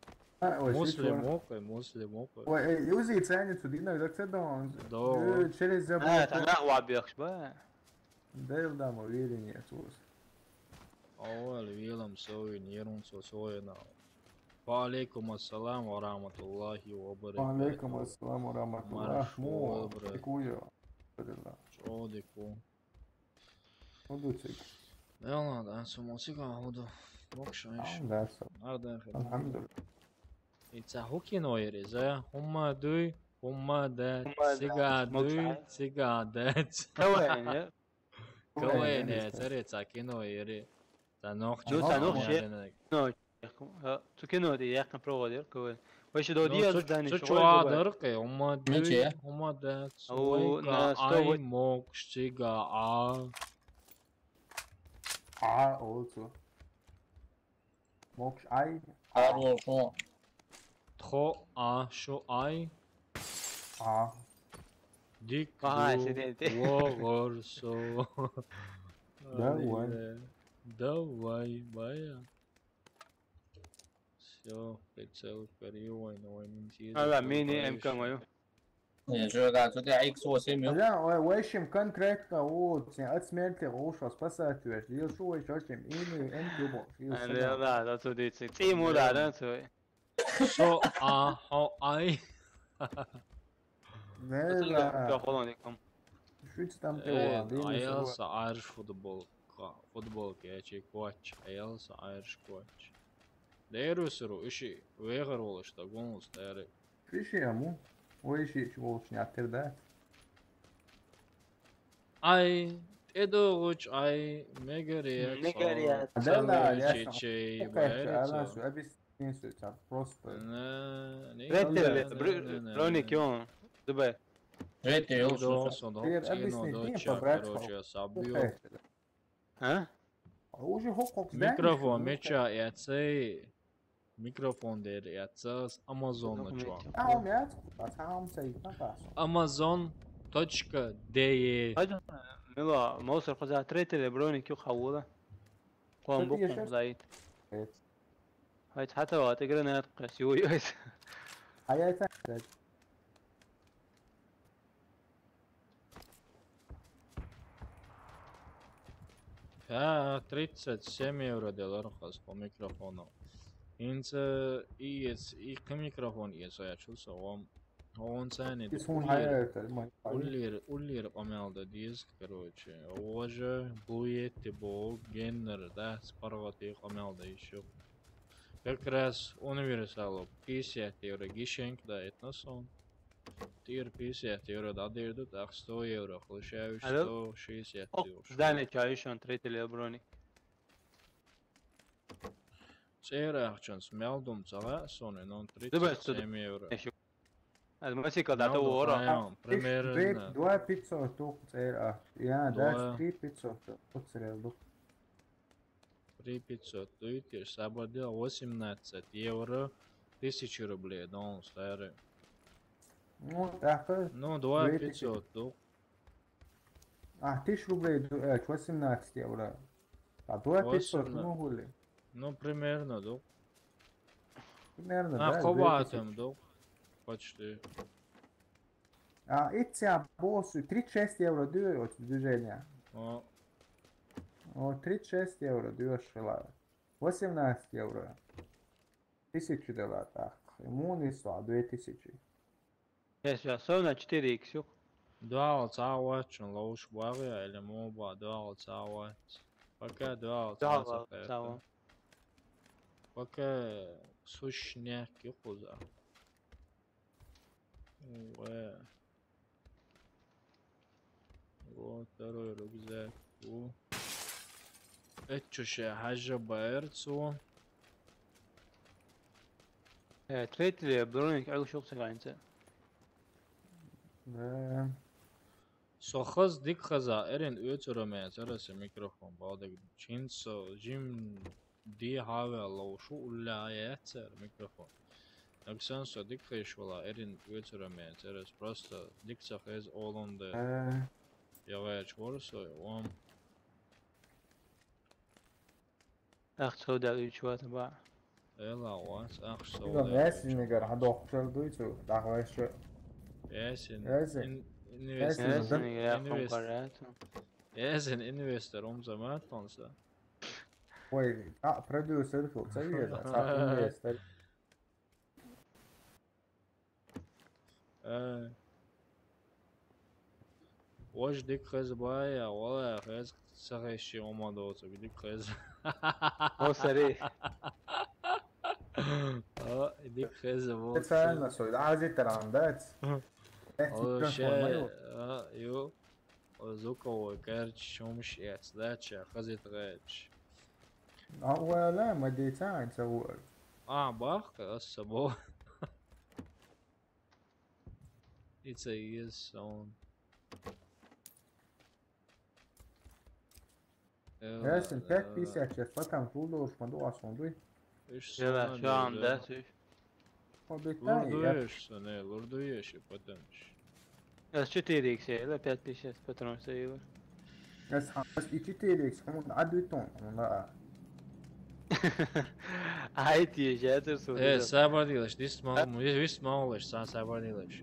А, ой, Муслим шо. Окей, муслим окей. Ой, э, юзи цени цудина, да це дома. Да. Э, через забор. А, танах ва бехш ба. Дел дам уверение цус. Ой, вилам сой, нервн со сой на. Ва алейкум ассалам ва рахматуллахи ва баракатух. Ва алейкум ассалам ва рахматуллах. Марш Му, вол, брат. Дикуя. Чо дику. Худуцик. Мелна да, сумосика худу. Мокшайш. Ам да, со. Ардан хэ. Алхамдулилла. Ица хукино ереза. Хумма дуй, хумма да, хумма да. Сига дуй, мокшай. Сига да. Кавай, не? Кавай, не, царе ца кино ери. Ца нох. Ну, ца нох, нох, ше. Ну, цу кино ди яхна проводер, кавай. Вай ше доди. Ну, аз цу, дани цу шо чуа гой даркъе, хумма дуй, хумма да. О, на сто восемь. Ай, мокш, сига, а. А, олцу. Мокш ай. Ару шо. Тхо а шо ай. А. Дик. Ага, ду, сидите. Логор со. Давай. Давай, бая. Всё, прицел вперёд, но не интересно. А, да, мини МК мою. Не, жога, тут я икс восемь, ё. Да, ой, в общем, конкретно, о, ц-, от смерти лучше спасать, ведь. Я шо, в общем, и не, МК бо, и... А, всё, да, да, да, тут и ц-, циму, да, да, цой. Со, а, хо, ай. Не, да. Всё, холодником. Шуйц там ты, э, о, а я са арш футбол, ка-, футбол, кечи, коч, а я са арш коч. Дерусру, иши, вегар волаш, та гонус, дери. Фиши аму. Ой, иши, иши волчня тердат. Ай, эдогуч, ай, мегарец, мегарец. Да, да, целый ясно. Чечей, окей, байрец. Она всё объяснит, всё, там просто. Не, не, ретеле, не, бр-, не, не, Броник, не. Ё, дубе. Ретеле, ё, дубе. Теперь объясни, где побрать, короче, сабью. Окей. А? А уже хо-, хо-, микрофон, знаешь, меча, я цей. Микрофон дер, я цас Амазон на чё. А, у меня, а сам цей, на пас. Amazon точка D E. Хайда, мила, мосер хоза третий леброник ю хавула. Ком буком зайт. Хайт, хата ва, ты гранат, красиво, яйс. А я это, блядь. Ха, тридцать семь евро делар хас по микрофону. Инца и эс, и к микрофон и эс ачулса, он, он цены. Уллир, уллир къамялда диск, короче. Ожа буетти бо геннер, да, спаргъати къамялда ещё. Как раз универсалу пятьдесят евро гишенк, да, этносон. Тир пятьдесят евро да дерду, так сто евро, получаешь сто шестьдесят евро. Здание чаишон третий леброник. Цер ахчанс мялдум цага соны, но тридцать семь евро. Аз масика да то вора. Примерно. Два пятьсот тук цер ах. Я, да, три пятьсот тук цер ах. Три пятьсот, дуйтир, сабадил восемнадцать евро, тысяча рублей, дон, старый. Ну, так, ну, два пятьсот, ну. А, тысяча рублей, ду-, э, восемнадцать евро. А два пятьсот, ну, хули? Ну, примерно, да. Примерно, да, две тысячи. А, хобатым, да. Почти. А, и ця босс, тридцать шесть евро дю-, от движения. О. О, тридцать шесть евро дешево. Восемнадцать евро. Тысячу дала так. Ему не сто, а две тысячи. Если особенно четыре икс, юк. Дуал цавач, он лоуш баги, или моба, дуал цавач. Пока дуал цавач. Пока сушняк юкуза. Уэ. Вот, второй рюкзак. У. Эт чуше хажа байрцу. Э, третий броник алушок саганца. Да. Со хаз дик хаза, эрен уэцура мэ, цараса микрофон, балдык. Чин со, жим Ди хаве лоушу улля яцер микрофон. Аксан со дик хеш вала, эрин уэцура мэ, церес просто дик са хез олунде. Э. Явач ворсо, ом. Ах, цо да уч вата ба. Эла вас, ах, со. Ясин нигар хадох шер дуйцу, дахвайшу. Ясин. Ясин. Ин-, инвестор. Ясин, да. Ясин, инвестор, ум замат, он са. Ой, а, продюсер фу, цари, а, цари, инвестор. Э. Вож дик хез бая, вала хез Сахеши ома доца, биди кхез. О, сари. А, иди кхез, вот. Специально сой, а здесь таран, да? О, ше, а, ю. О, звуковой, короче, чомш яц, да, че, хазит гач. А, вала, ма деца, это вот. А, бах, с собой. It's a yes, он. Ясин, пять пятьдесят сейчас, потом тулдуш, ма дуас он дуй. Иш Жела, шуам, да, сюш. Обитание. Лурдуеш, не, лурдуеш, и потом. Сейчас четыре икс, да, пять пятьдесят, потом стоило. Сейчас, сейчас и четыре икс, он адвитон, он да. Ай, ти же, это что? Э, сабардилаш, дис мал, вис мал, са сабардилаш.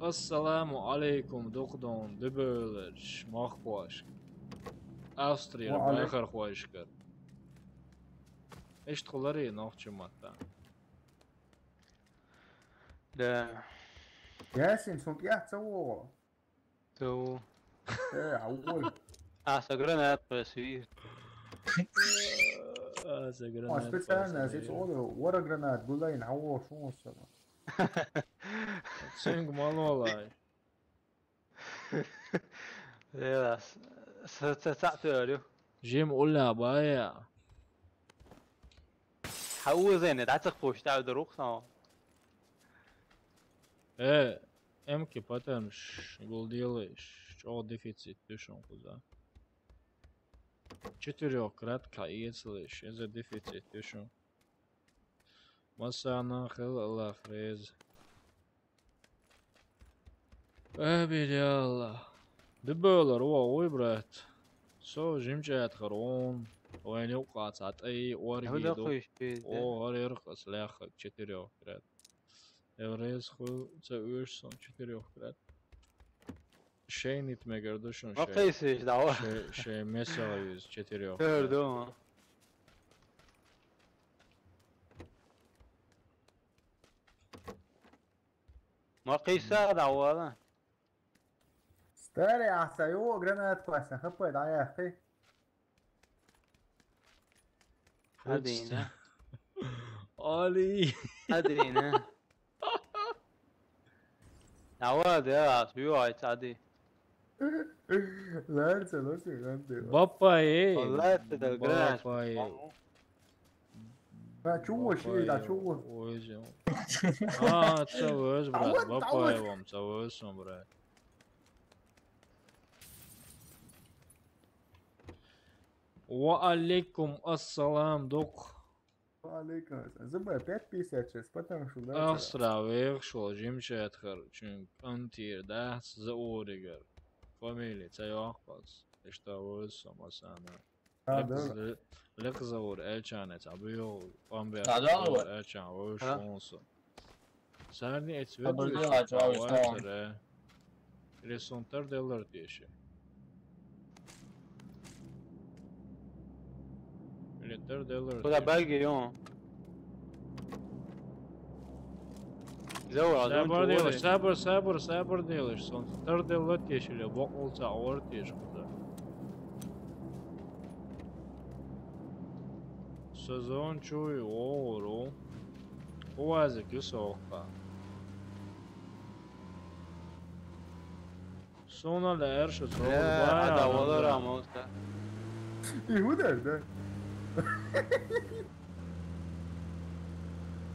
Ассаламу алейкум, духдон, дебелаш, махкваш. Австрия, Ва алейк- байхар хуашкар. Ишт хулари нохчу матта. Да. Ясин, сун пятьдесят о. То. Э, а ой. А, сагранат, пасуи. А, за А, гранату специально пасуи. здесь, о, вара гранат, была и на о, шо он сама. Цинг малолай. Да, с, с, с, с, Жим улла бая. Хау зен, да, так пусть, да, друг, сам. Э, эмки паттерн ш-, гул делаешь, чё дефицит дышим куда. Четырёх крат каецлыш, это дефицит дышим. Масана хил Аллах рез. Э, бедя Аллах. Дебелар, о, ой, брат. Со жимчат харон. Ой, не укац, а ты, ор, Худа гидо. хуй шпиз, да. О, ор, ор, слях, четырёх крат. Эврез ху, ца уж сон четырёх крат. Шейнит мегар душун Ма кайсыш, да, о. Шей, шей меса из четырёх. Тёрдо. Ма кайса, да, о, да. Старый, а сай, о, гранат классно, хп, да, я, хы. Адина. Али. Адина. Ава, да, сюю айт, ади. Нравится, ну, что, нравится. Бапа, эй. Валлахи, да, гранат. Бапа, эй. А, чего вообще, да, чего? Ой, зё. А, ца выз, брат, вот, а бапа, вот. Эй, вам, ца выз, сон, брат. Ва алейкум ассалам, док. Алейкум ассалам. Забыл, пять пятьдесят сейчас, потому что, да, Австра, вех шо, жимчат хар, чунг антир, да, за оригар. Фамилия, ца яхпас. Ишта выз, сон, масана. А, да. Лек заур, эльчанец, абио, амбиа. А, да, Заур, вот. Эльчан, выз, А? шонсо. Сарни эц А, веб да, да, да, да. Или сон тар делар теши. Или тар делар. Куда баги, ё? Заур, а Сабыр делыш, сабыр, сабыр, сабыр делыш. Сон тар делар теши, или бок олца ор теш куда. Сезон чуй, о, ру. Уазик, юсоха. Сона ле эрши цо. Э, ада олар амоста. И удар, да.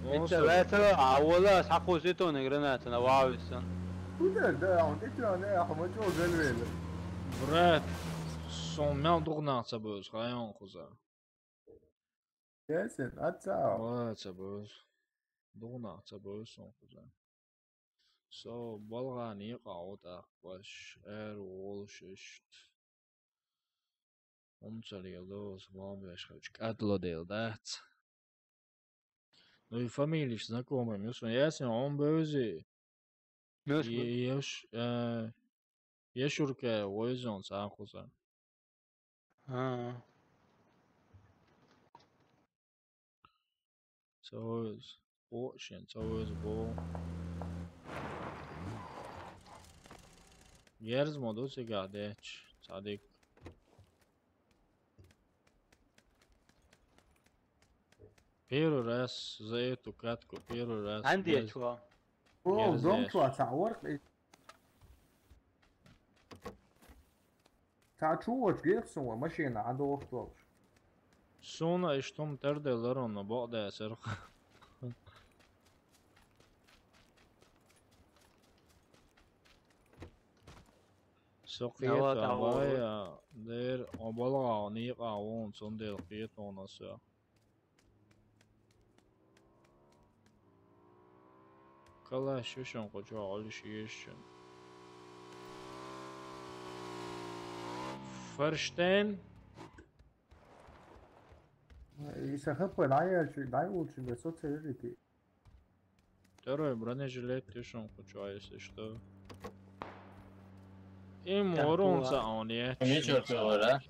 Итта лайта, а ола саху ситон граната на вависан. Удар, да, он эти, он, э, ахма чё, галвели. Брат, сон мел дугнахца быз, хайон хуза. Ясен, отца. Ва ца быз. Дугнахца быз, сон хуза. Со балгани каут ахпаш, эр волшишт. Умцалил дос, валбеш хач, катло дел дац. Ну и фамилиш знакомый, мюс, ясен, он бызи. Мюс, Еш, э, Ешурка, ойзон, сахуза. А. Цавыз. О, шен, цавыз, бо. Герз моду цига деч, цадик. Первый раз за эту катку, первый раз. Андия без чё? О, дом чё, а ца орк? Ца чу вочу гирх сун вай машина а дохтолш. Суна иш тум тардел ларона бокъ десерха. Со кхета бая, дер, о балга, никъа вон, цундел кхетона со. Калаш шушун кучу алиш ешин. Ферштейн. И сахапа дай улчин, дай улчин, бе соцерити. Второй бронежилет тишин кучу, если что. Им урон за он я. Вечер пивора.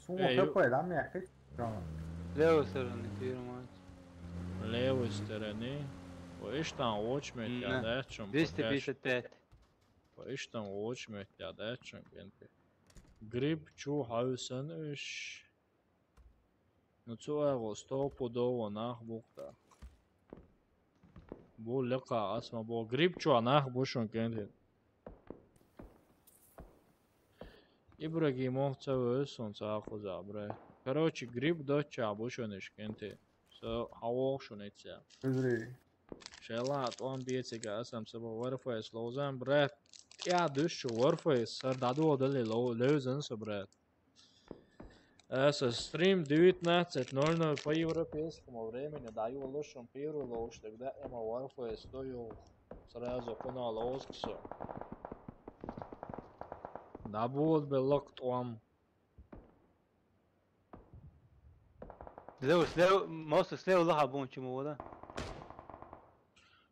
Сума хапа, да, мне. Левой стороны, твою мать. Левой стороны. По иштан вочмет я дачум. Двести пятьдесят пять. По иштан вочмет я дачум, кенте. Гриб чу хавсан иш. Ну, цу айгъо стопудово нах бухта. Бу лиха асма бо гриб чуа нах бушун кенте. Ибрагимов ца весун ца хуза, бре. Короче, гриб доча бушун иш кенте. Со хавох шун ица. Шела тон биецига асам саба Warface лозан, брат. Я душу Warface сар даду одали ло лозан со, брат. Э, со стрим девятнадцать ноль ноль по европейскому времени, даю лошон первый лош, тогда эма Warface стою сразу куна лосксо. Да будет бе лок тон. Слева, слева, мост слева лаха бун чему вода.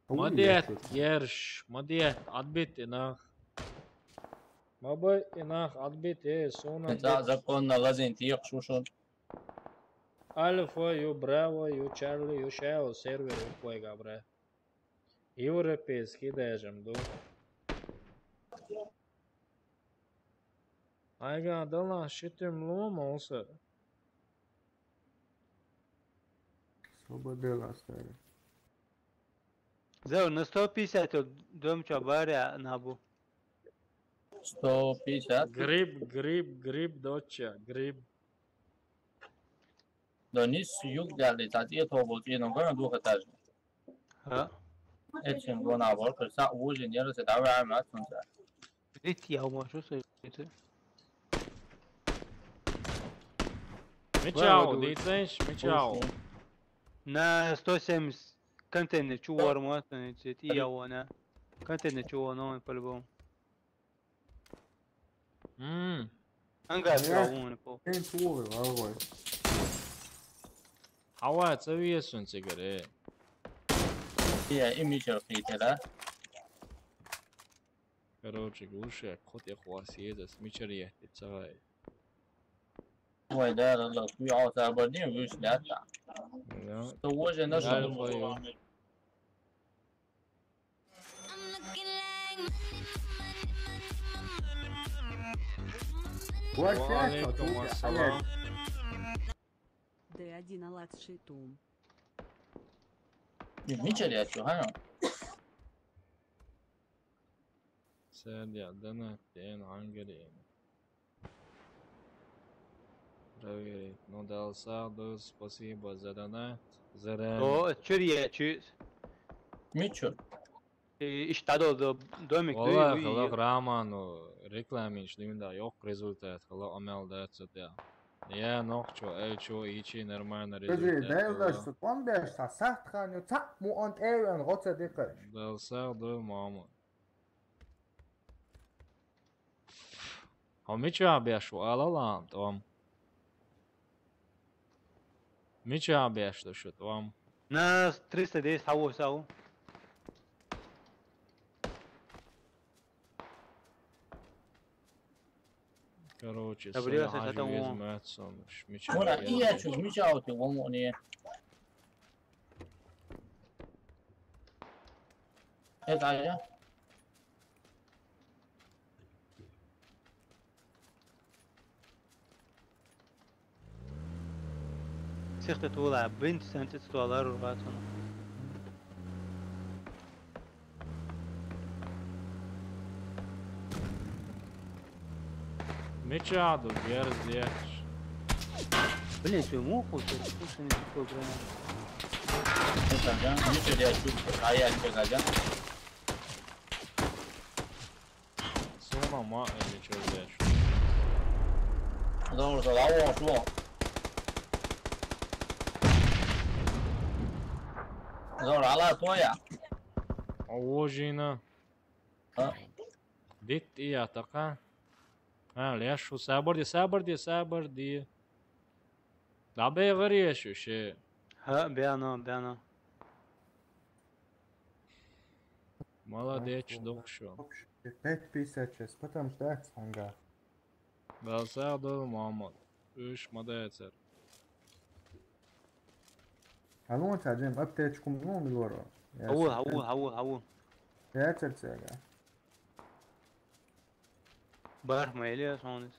Мадет, ерш, мадет, отбит инах. Мабы инах отбит, э, суна. Законно лазин тиек шушун. Альфа, ю Браво, ю Чарли, ю Шао, сервер, ю Койга, бра. Европейский даже, мду. Айга, дала, шитим лома, оса. Слободела оставили. Зел, на сто пятьдесят вот дом чё, баря, набу. Сто пятьдесят. Гриб, гриб, гриб, доча, гриб. Донис юг дали, тати это оболти, но гона двухэтажный. А? Этим гона оболти, са уже не раз, это авиа мат, он за. Видите, я умошу, что это. Мичау, диценш, мичау. На сто семьдесят контейнер, чувар, мат, это и я вона. Контейнер, чувар, но он по-любому. Мм. Ангар правун по. Эн чувар, валвай. Хава, цавия сун цигаре. Я, и мичер хите, да? Короче, глуши, кот я хвас езас, мичер я, цавай. Ой, да, да, да, хуя, вот об один вышли, а так. Да. Что уже нашел? Ва алейкум ассалам. Д один Алат Шитум. Не, ничего, я чё, ха? Сэр, я донат, я ангер. Проверить. Ну, дал сагъ, спасибо за донат. За реально. О, чё я, чё? Ничего. Э, иш тадо до домик. Валлахи, дуй, дуй, хала я. Раману рекламин шлимда ёх результат, хала амел да цутя. Я нохчо, эл чо, ичи нормально результат. Подожди, дай дальше, он беш, са сахт хан, ё, цап му он эвен, гоца дикаш. Дал сагъ, дуй, мама. Хьо мича беш ву, ала лаам тӀом? Мича беш ду шу тӀом? На триста десять хьаву сау. Короче, да, блин, сай хьажи вез мат сом, ш-, мича беш. Вона, и я чу, мича ути, вон вон и. Это я. Тихта тула, бинт сенцит туалар ватун. Мичаду герзеш. Блин, что ему хочет? Слушай, не такой, блин. Ну, тогда, ну, что я чуть, а я что, тогда? Sona ma, ei, mikä se. Zona, se on, se on. Zona, ala tuoja. Ožina. Ha? Dit ija taka. Ha, lešo, sabardija, sabardija, sabardija. Da be gariješu še. Ha, bjano, bjano. Молодец, dokšo. Пять пятьдесят шесть, потом ждать, ага. Da sa do mama. Üš ma decer. Halon sa Jim, aptečku mu miloro. Hau, hau, hau, hau. Decer cega. Barh ma ili sonis.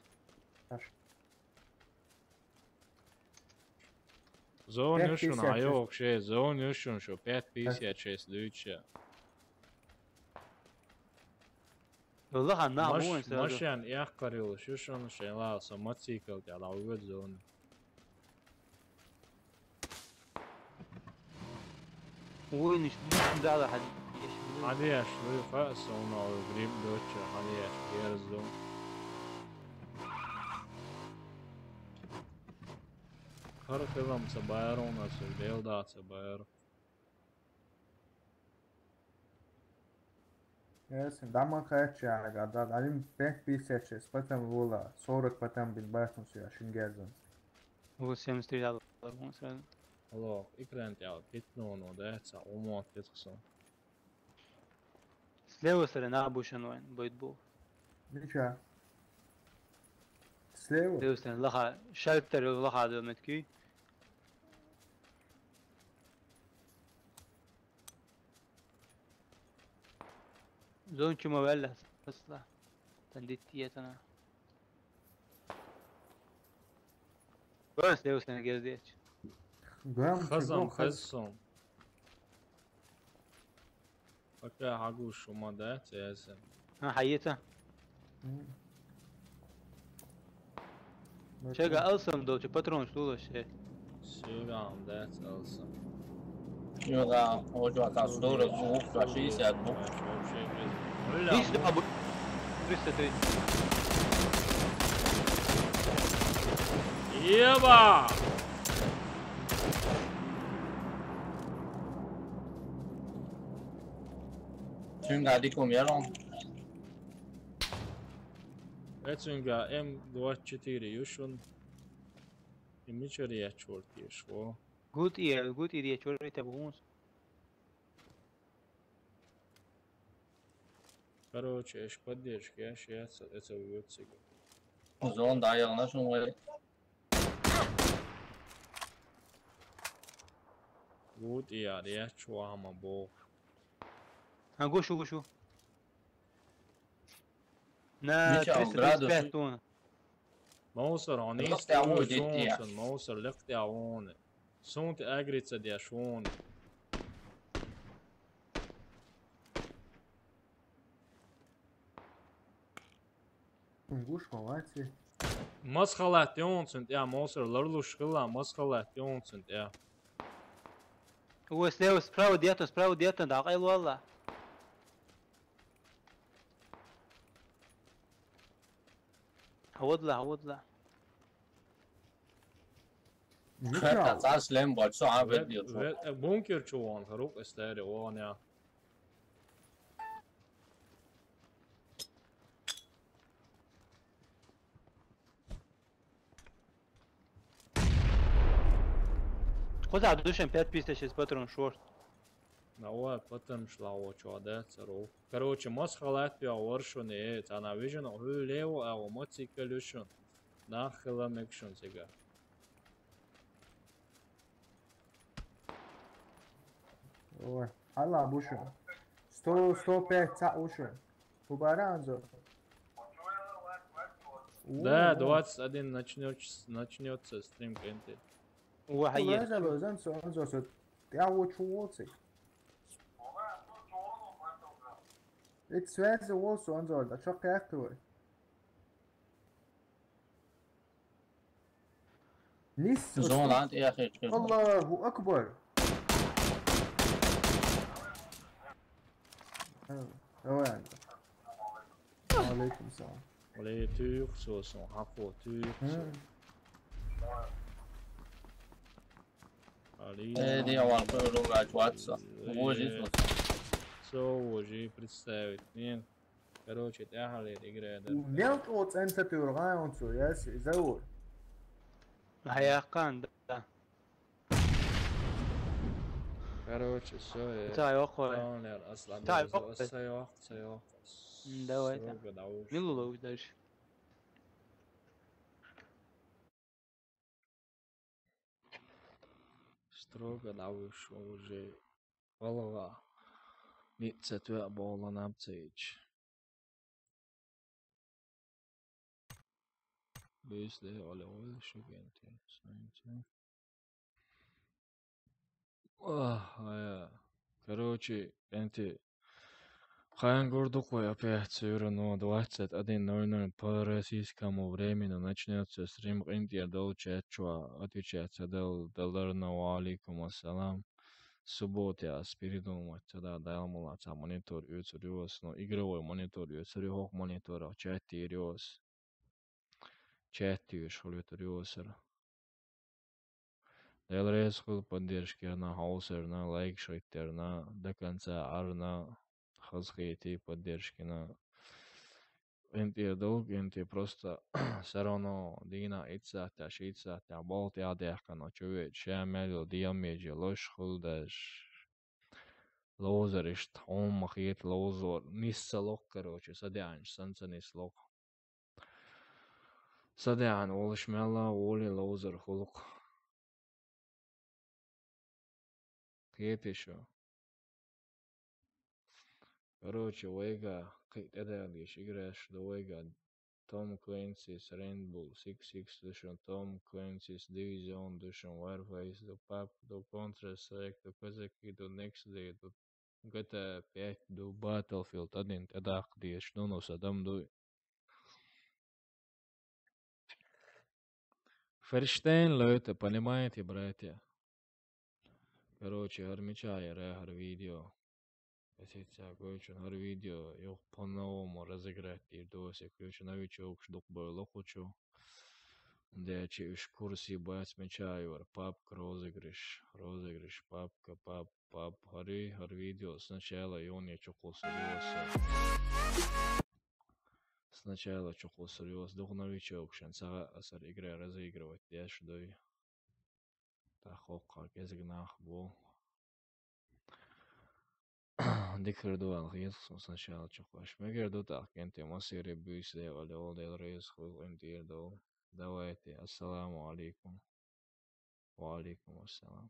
Zon Pet jušun, pisiat a jok še, zon jušun šo, pet pisiat šest ljuča. Vallahi na Maš, muun se. Mašan jahkaril, jušun še la, sa macikel ja la uved zon. Uy, niš, niš da da hadi. Hadi ja šlu fa sona u grib doča, hadi ja šlu zon. Har film sa Bayern, ona su del da sa Bayern. Yes, dama kaçaga, da, da, alim pet pisiat šest, потом vola, сорок потом bin basmus ja šin gerzan. Uy, sem strelja da, on se. Alo, ikrent ja, pitno no deca, umot pitkuson. Slevo sare na bušan vojn, bojt bu. Niča. Slevo. Slevo sare laha, šalter laha do metki. Zon čuma vella, sasla. Tan ditti jetana. Bas slevo sare gezdeć. Gam, Hazam, go, haz- hazam. Taka hagu šuma da, cese. Ha, hajeta. Hmm. Čega, alsam doće, patron slulo še. Sigam, da, alsam. Joga, hođa ta storo zvuk, sa šezdeset zvuk. Niš da bu. Tristo tri. Jeba! Čim ga dikom jelom. Recimo ga M dvadeset četiri jušun. I mi će riječ vrti šlo. Gut je, gut je riječ vrti te buns. Короче, eš podješ, keš, ja, sa, eca u juciga. Zon da jel našo moj. Gut, ja, riječ, ama bo. Ha, gušu, gušu. Na, Niča, u gradu tristo pet su- tona. Mausar, on Lukte isti avun uj diti, ja. sunsun, mausar, lukte avun. Sunti agrica dja šun. Guško, vajci. Mashalat jonsun, ja, mausar, larlu škila, mashalat jonsun, ja. Uy, slevo, spravo djetan, spravo djetan, da, kaj valla. Havodla, havodla. Kata tas lem bačo a Ve, vedil. ve, e, bunker čuvan, haruk esteri, on, ja. Koda dušen pet pistaš iz patron short. Na, ovo je patrn šla, ovo ću, a deca, ro. Короче, mashalat ja vršuni, e, ta na viđeno, hu levo, evo, moci kaljušun. Na, hila mekšun ciga. Oj, hala bušun. Sto, sto pet, ca ušun. Ubaranzo. Da, двадцать один начнётся, начнётся стрим, кенти. Вахьа Вай еза. залозан сонзо со тӀаьхьа вочу воци. Ит связи вол сонзо да чаккхяхти вай. Нис Зона тӀехь хечкъи. Аллаху акбар. Давай. Алейкум салам. Оле туюх сосун, хакъо туюх. М. Али. Э, диаван пойру гач ватса. Вожи сосун. Со вожи представить. Нин. Короче, тяхали играет. Мел тӀо цӀен ца туьйр гӀай он цо, яс, завур. Хьаяккхан, да. Короче, все. Ца йоккхой. Тонер, Аслан. Ца Базо, йоккхой. Ца йоккхой, ца йоккхой. М, давай, Строго да. да уж. Милулович дальше. Строго да уж уже. Валла. Ницца туя бола нам цейч. Бюйс де оле оле шугенте. Ах, ая. Короче, энти хайнгур дукхой опять всё равно двадцать один ноль ноль по российскому времени начнётся стрим. КъинтӀера дол чат чуа отвечать ца дал, даларна ва алейкум ассалам. Суббота ас передумать ца да, дал мула ца монитор юцур юос, но игровой монитор юцур, хох монитор чат тир юос. Чат тир шхулютур юосар. Дел рез хул поддержкерна, хаусерна, лайк шайттерна, до конца арна, хазхети поддержкина. Энти долг, энти просто всё равно дина ицатя, шицатя, болт я дехкана, чуве, шамел, диамежи, лош хулдаш. Лоузер ишт, он махет лоузер, нисса лох, короче, садянш, санца нис лох. Садян, олш мелла, оли лоузер хулук. Кепешо. Короче, вайга кхиъ тӀедалдеш играш ду вайга Tom Clancy's Rainbow Six Siege душун, Tom Clancy's Division душун, Warface ду, пабг ду, Counter-Strike ду, Казаки ду, Next Day ду, GTA пять ду, Battlefield один тӀедаккха деш ду, ну, садам ду. Ферштейн, Лёта, понимаете, братья? Короче, гьар мича яра, гьар видео. Эсица гойчун гьар видео, юх по-новому разыграть дир досе, короче, новичок шдук бойло кучу. Дячи уж курси бац мича юр, пабг розыгрыш, розыгрыш, пабка, паб, паб, гьари, гьар видео сначала юн я чукъу серьёзно. Сначала чукъу серьёзно, дух новичок шан, сага асар игра разыгрывать деш дой. Та хокка кезиг нах бу. Дикр дуал хиз сначала чукъаш. Мегер ду тах кенте масири бюйс де вале ол дел рейс хуй интир дол. Давайте, ассаламу алейкум. Ва алейкум ассалам.